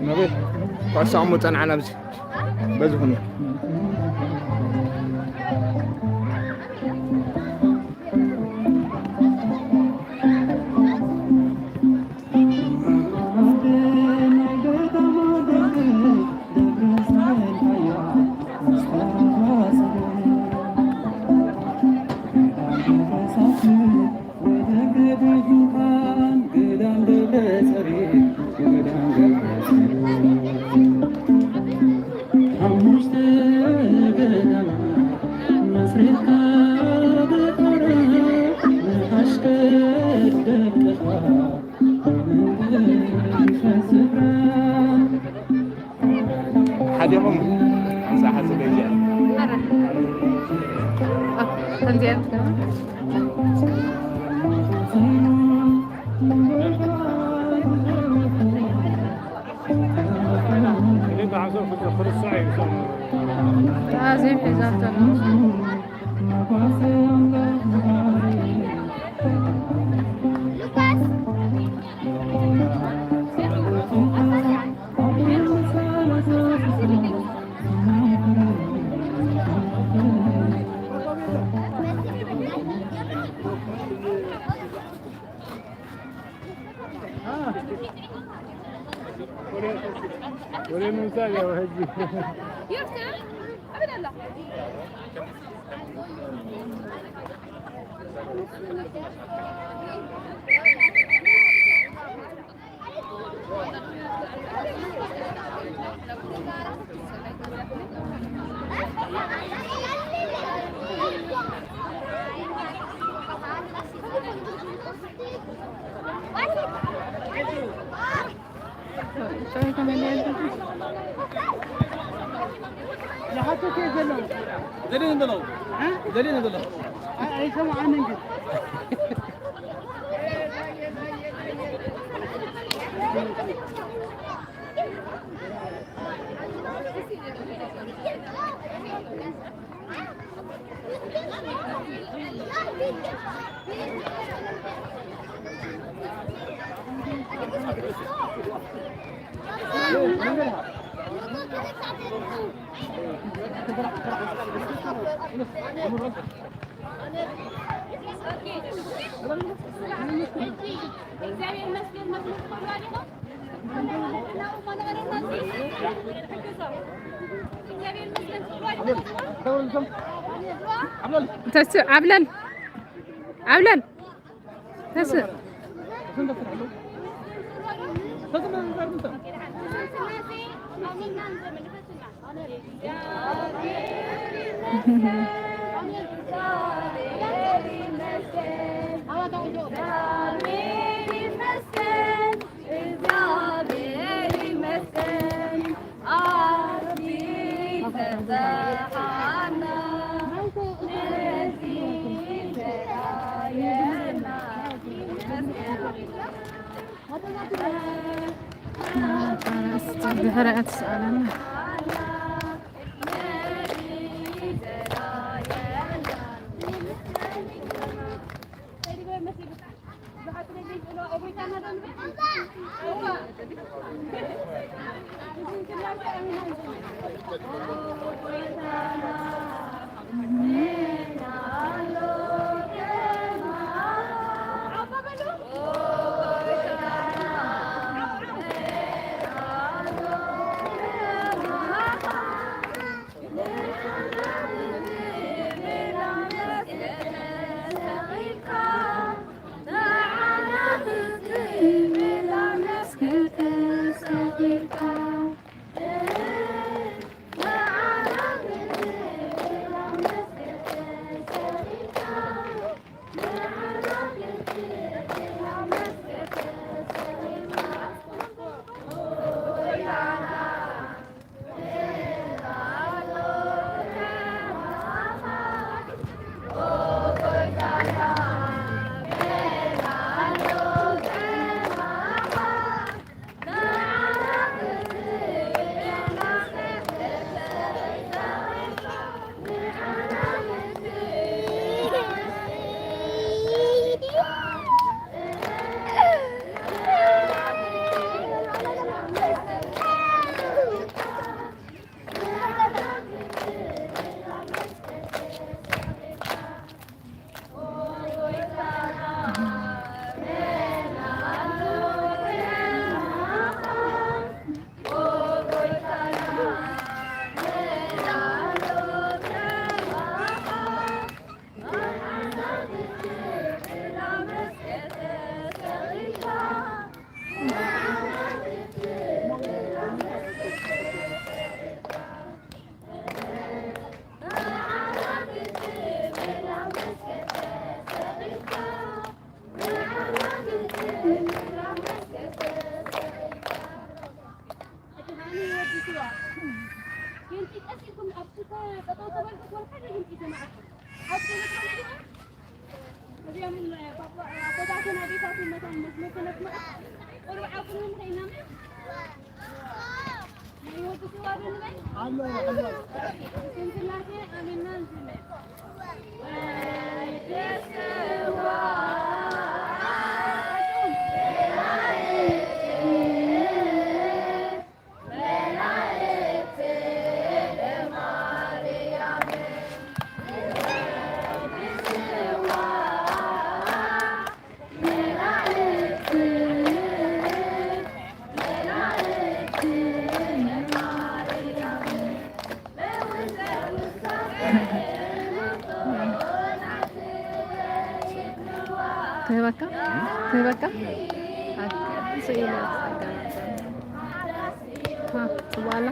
ናበይ? ኩዕሶ ኣሞ ጸንዓና ኣብዚ። በዚ ኩኑ። ሓዲኹም ሓንሳ ሓንሳ ገይሽ። ኣረ። ኦ፣ ከምዚኣ ትገብር። ኣዝዩ ሒዛቶ ኣሎ። ዝሓተቱ ዘለዉ። ዘዴነ ዘለዉ። እ? ዘዴነ ዘለዉ። ኣይ-፣ ኣይሰምዓንን ግን። ተስእ ዓብለል፣ ዓብለል፣ ተስእ። ድሕሪኣ ትስኣለና። እዚኦም ኣቦታትን ኣዴታትን መታን መስመር ተነስመ ቁሩብ ዓቁኑ ንኸይናምን ናይ ወዲ ስዋ ዶ ንበል? ኣሎ፣ ኣሎ። ስም ስላሴ ኣሜንና ንስመ። ወዲ ስዋ ትህበካ? ትህበካ? ኣክ-፣ ስኢለ። ዋ፣ ጽቡቕ ኣላ።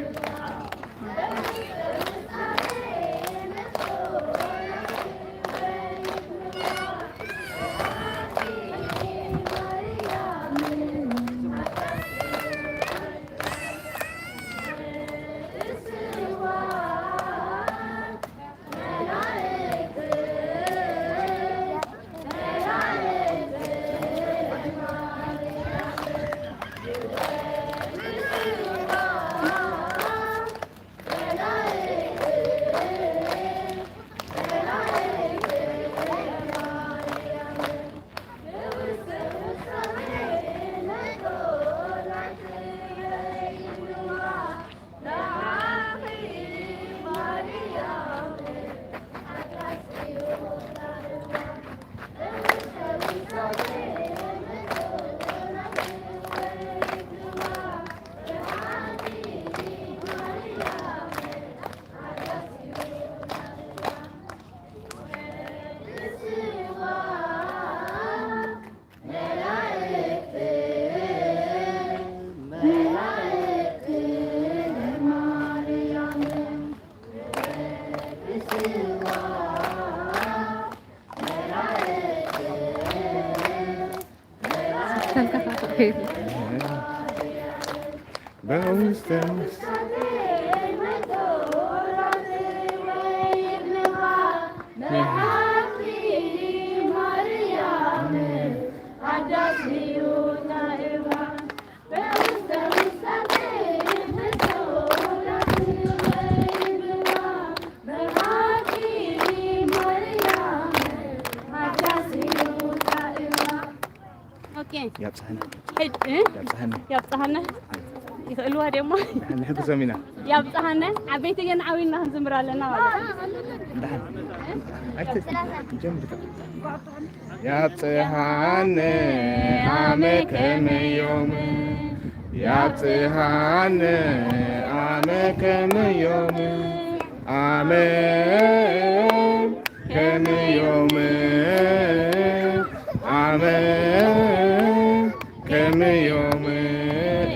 በውስተ ውስተ ኦኬ። ያብጽሐና። ሕድ-፣ እ? ያብጽሐና። ያብጽሐና። ይኽእልዋ ደሞ። ንሕግዞም ኢና። ያብጽሐና። ዓበይቲ ግን ዓዊና ክንዝምር ኣለና ማለት እዩ። ደሓን። ኣይተ-፣ ጀምር። ያብጽሐነ ኣመ ከመ ዮም፣ ያብጽሐነ ኣመ ከመ ዮም፣ ኣመ ከመ ዮም፣ ኣመ ከመ ዮም፣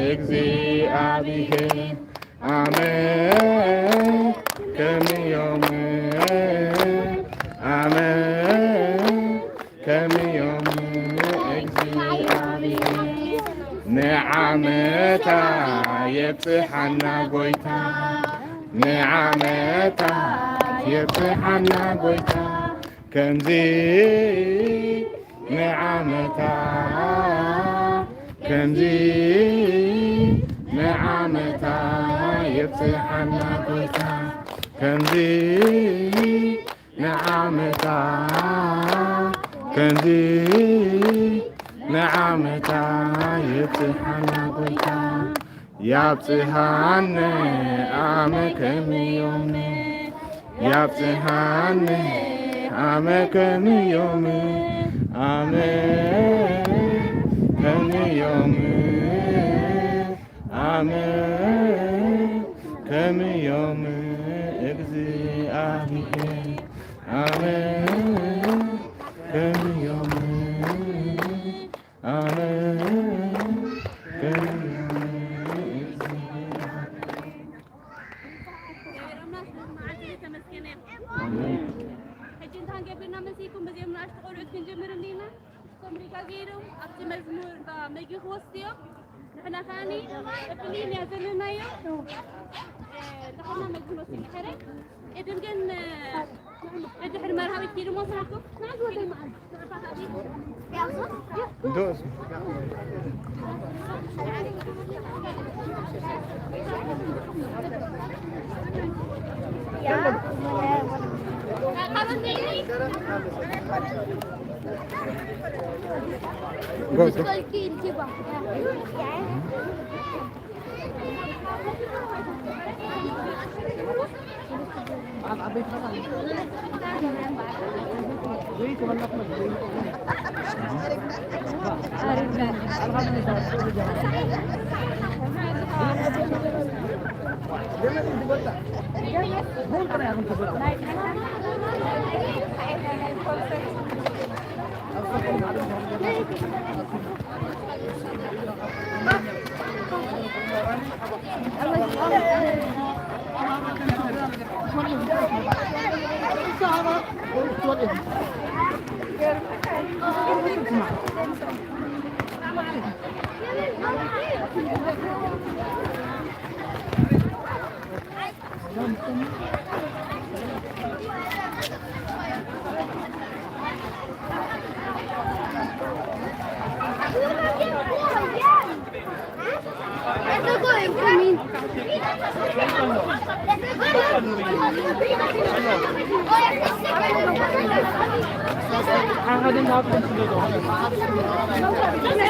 እግዚኣብሔር ኣመ ከመ ዮም፣ ኣመ ከመ ዮም እግዚኣብሔር። ንዓመታ የብጽሓና ጎይታ፣ ንዓመታ የብጽሓና ጎይታ፣ ከምዚ ንዓመታ ከምዚ ንዓመታ የብጽሓና ጎይታ። ከምዚ ንዓመታ ከምዚ ንዓመታ የብጽሓና ጎይታ። ያብጽሃነ አመ ከምዮም ያብጽሃነ አመ ከምዮም አመ ከምዮም አመ ከምዮም እግዚአብሔር አመ ከምዮም አመ ከምዮም እግዚአብሔር። እግዚኣብሔር ኣምላኽ መዓልቲ ዝተመስገነ ይኹን። ሕጂ እንታ ክንገብርና መሲልኩም፣ በዚኦም ንኣሽቱ ቆልዑት ክንጅምር እንዲና። እቶም ሪጋ ገይሮም ኣብቲ መዝሙር ባ መግቢ ክወስዱ እዮም። ንሕና ከኣኒ እብሊን እያ ዘለናዮ። እ፣ ንሕና መግቢ ንወስድ ንሕረ። ቅድም ግን፣ እ፣ ድሕሪ መርሃዊት ኪዱ መሰልኩም?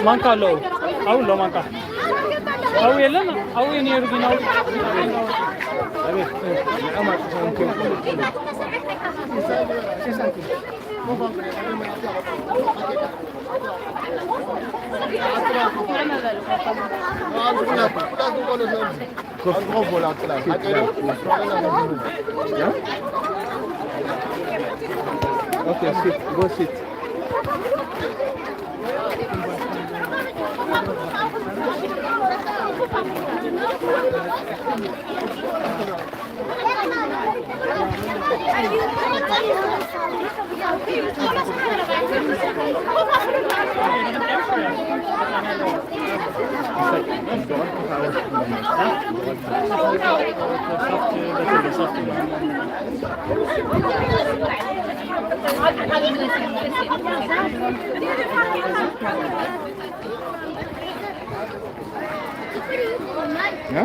ማንካ ኣለዉ። ኣው ኣሎ ማንካ። ኣው የለን። ኣው ነይሩ ግን ኣው Okay, sit. Go sit. እ?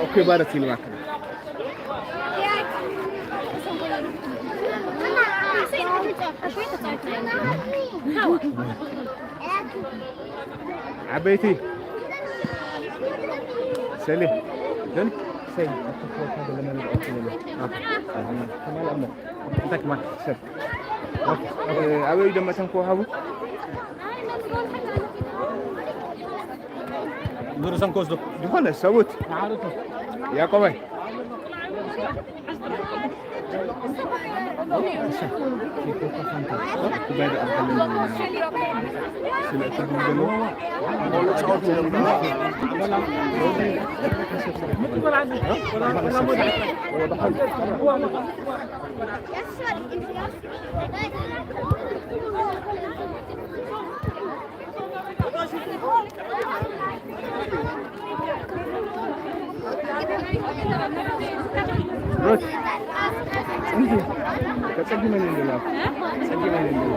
ኦኬ፣ ባረት ይልባክ። ዓበይቲ ሰሊ ግን ሰይ ኣትፈታ ለመን ኣትፈታ እንታይ ክማል ሰብ ኣበይ ደመተን ከወሃቡ ንርእሰም ክወስዶ ዝኾነ ሰቡት ያቆባይ እንጂ ተጸጊመን እንደላ ተጸጊመን እንደላ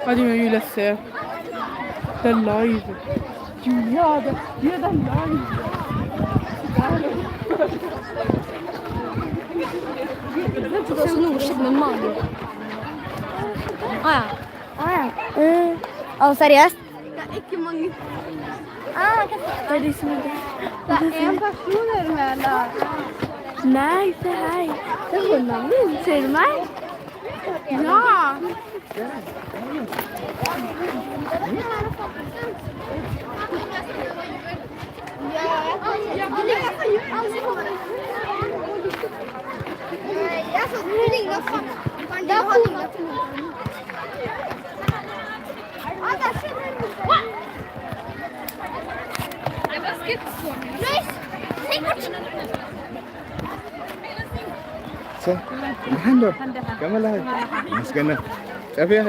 Hadi Meyül Ese. The live. Dünyada. Dünyada live. Şunu ışık mı mal? Aa. Aa. Ee, oh, serious? Ah, tadi semua. Nice, hi. Tunggu, mami, sermai. Ja. ደሓን ዶ? ከመይ ኣለኺ? መስገነ። ጠፊእኺ?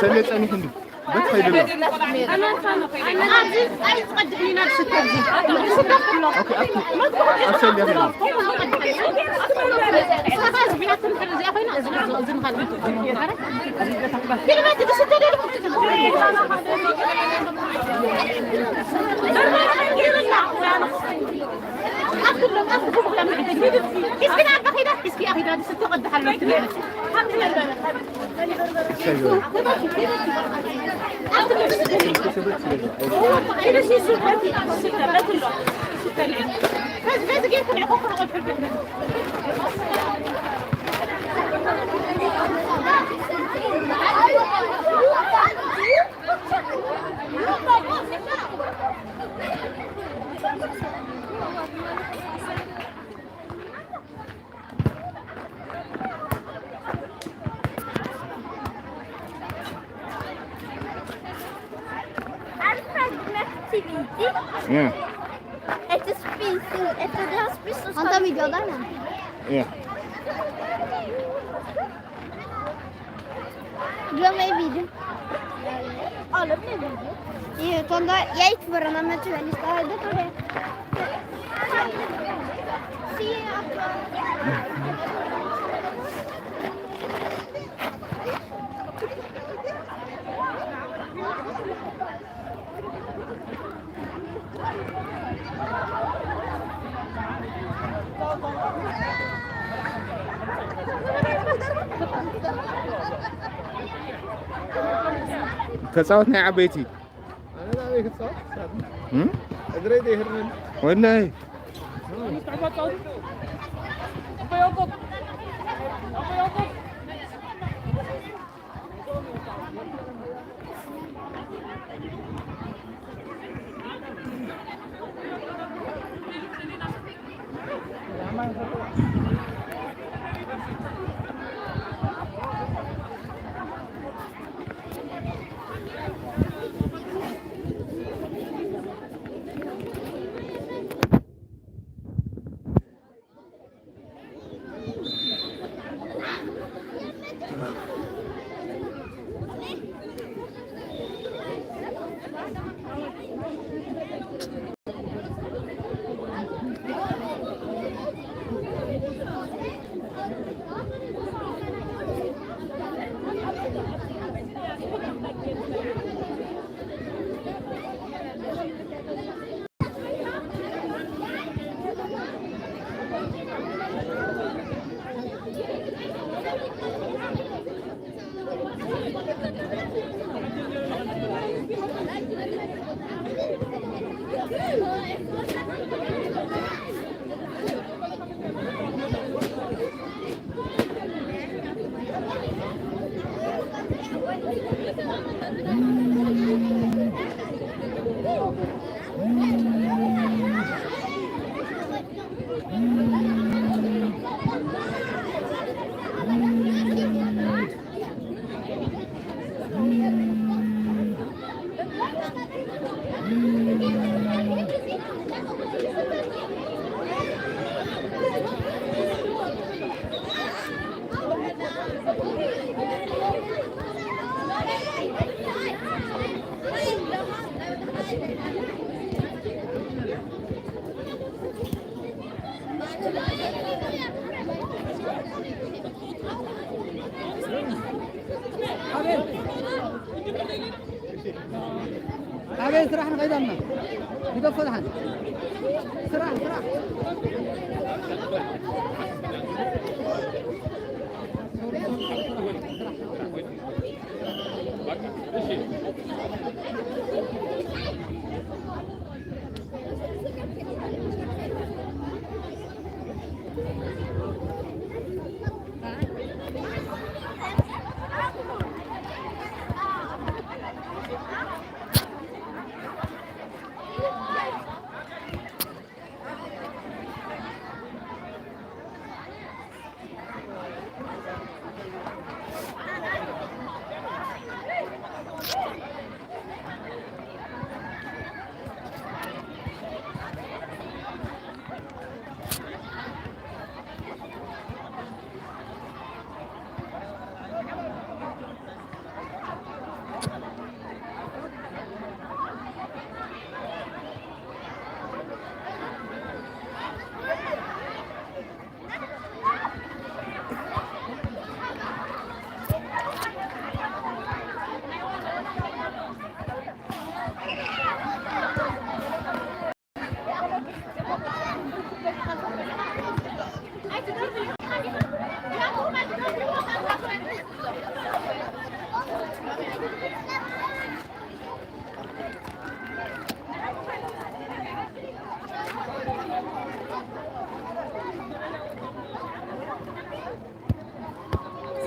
ሰለ ጸኒሑ እንዲ በት ኸይድሎ። ኦኬ፣ ኣብቲ፣ ኣብ ሰለ ኸይድሎ። Ja. Het is spits, het is spits. Anta mi gada na. Ja. Gör mig video. Alla blir video. Io, tonda, jag gick för den här med turen i staden. Se att... ተጻወት ናይ ዓበይቲ። እም? ወላሂ። ኣቤት ስራሕ ንኸይዳና ግደፎ ደሓን ስራሕ ስራሕ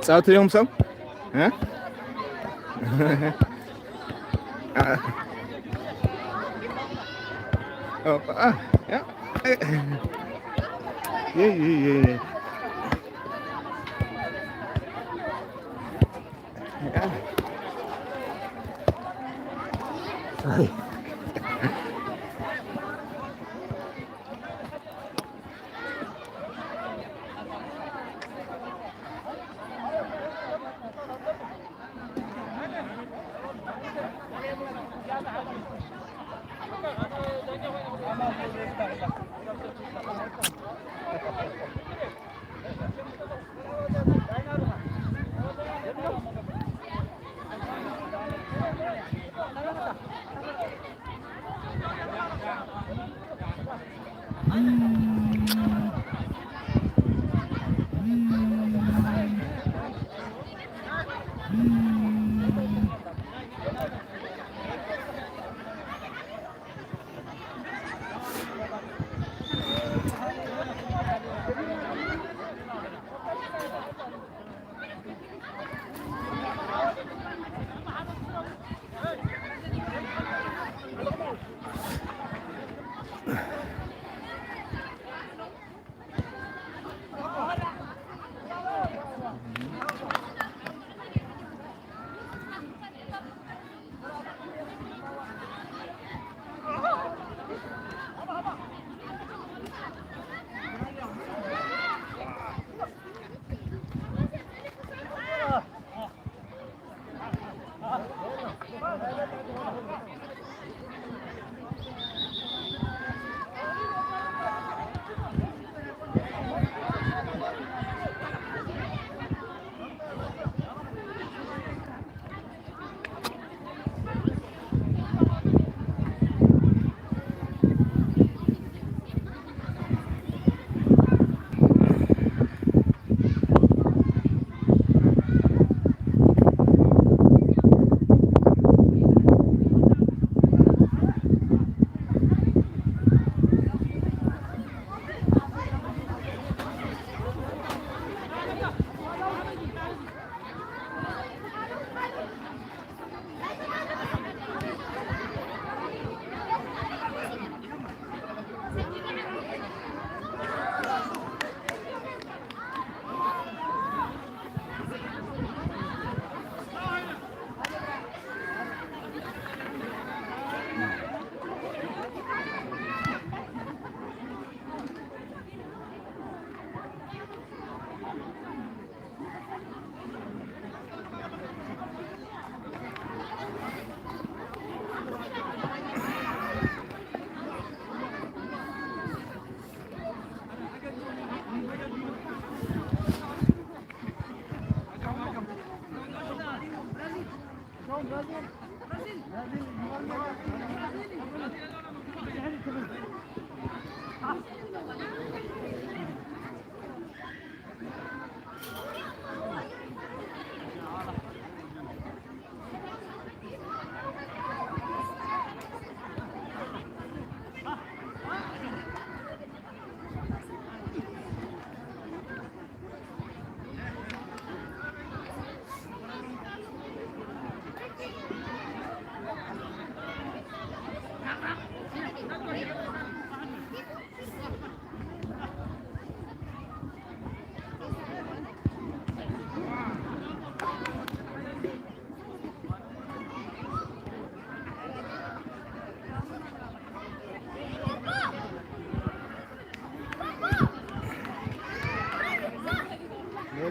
ጻቱ እዮም ሰም እ ኦ፣ አ፣ ያ፣ እ፣ የ፣ የ፣ የ፣ የ። ያ። ሶሪ።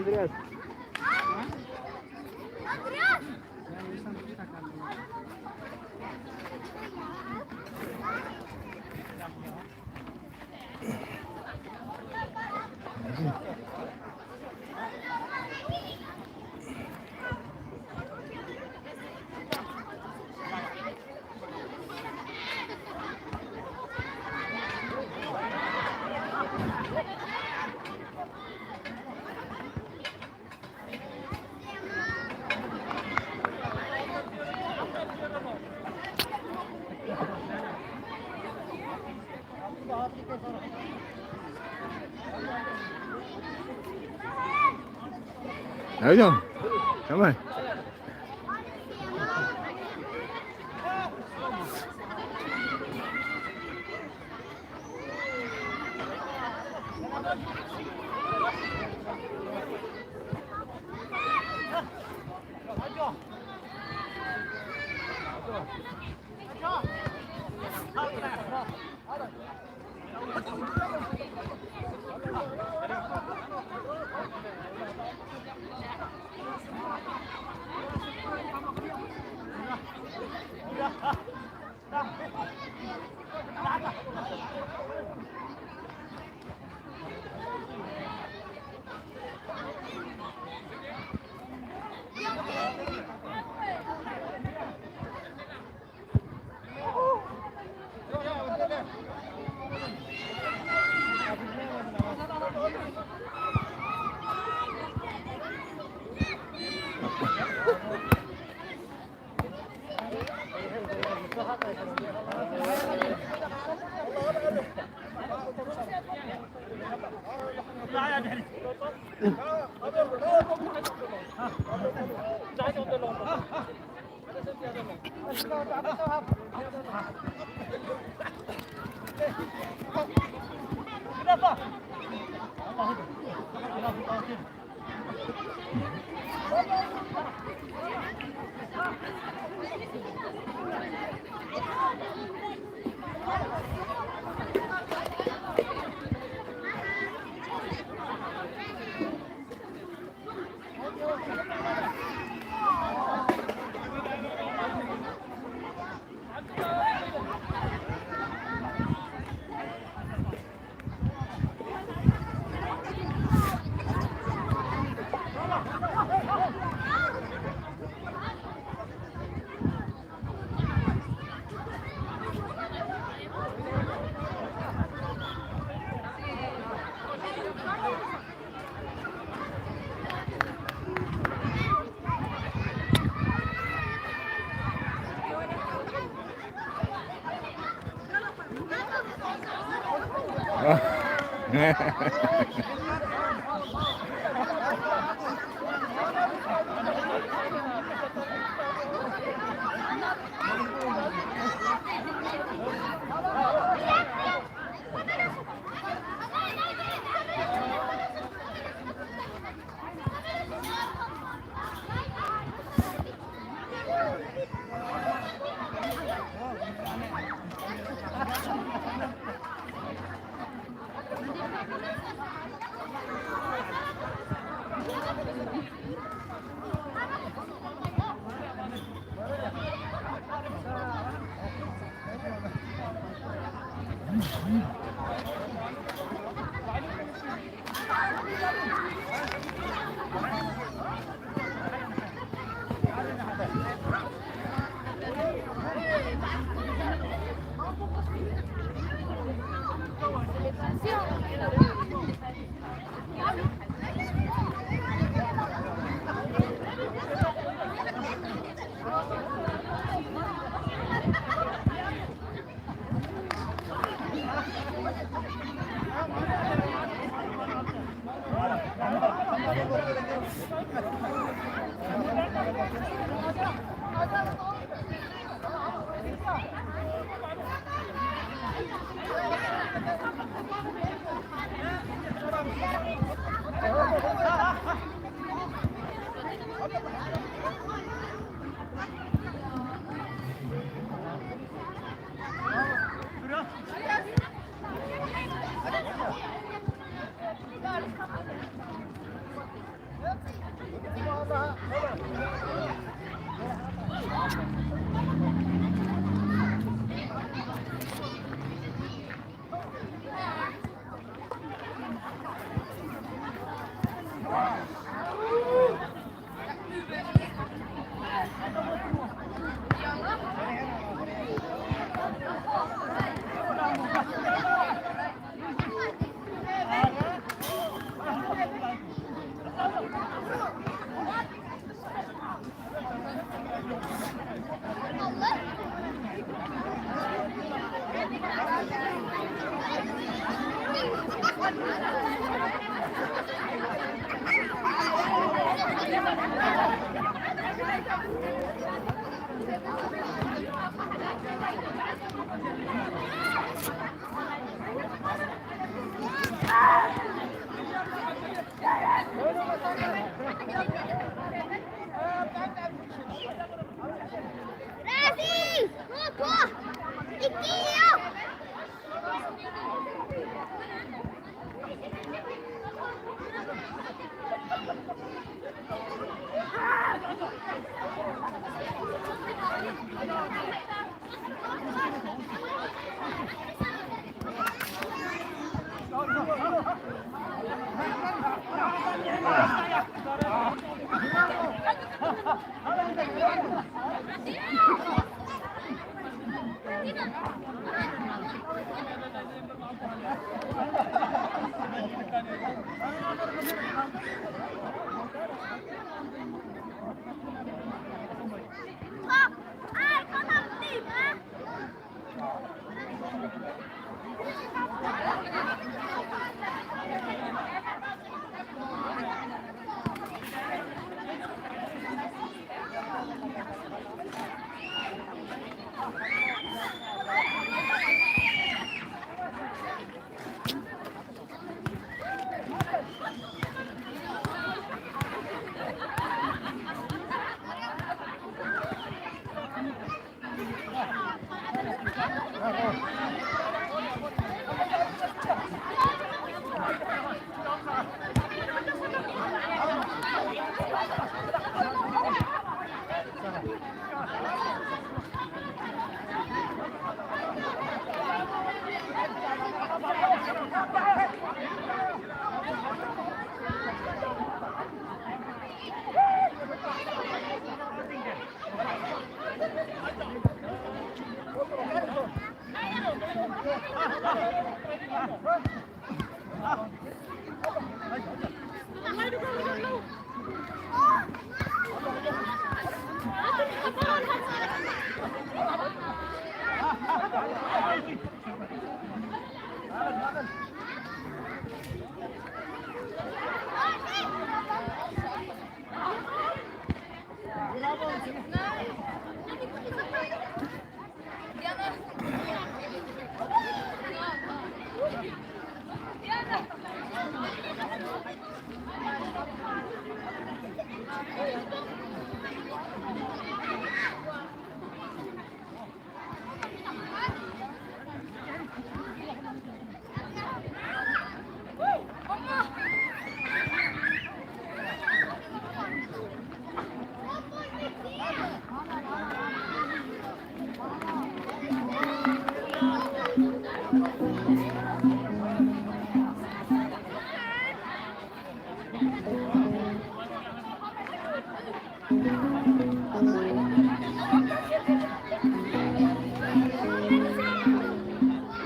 Andreas. Ayo, come on.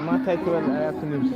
ማታይ ትበል ኣያ ትንሽ።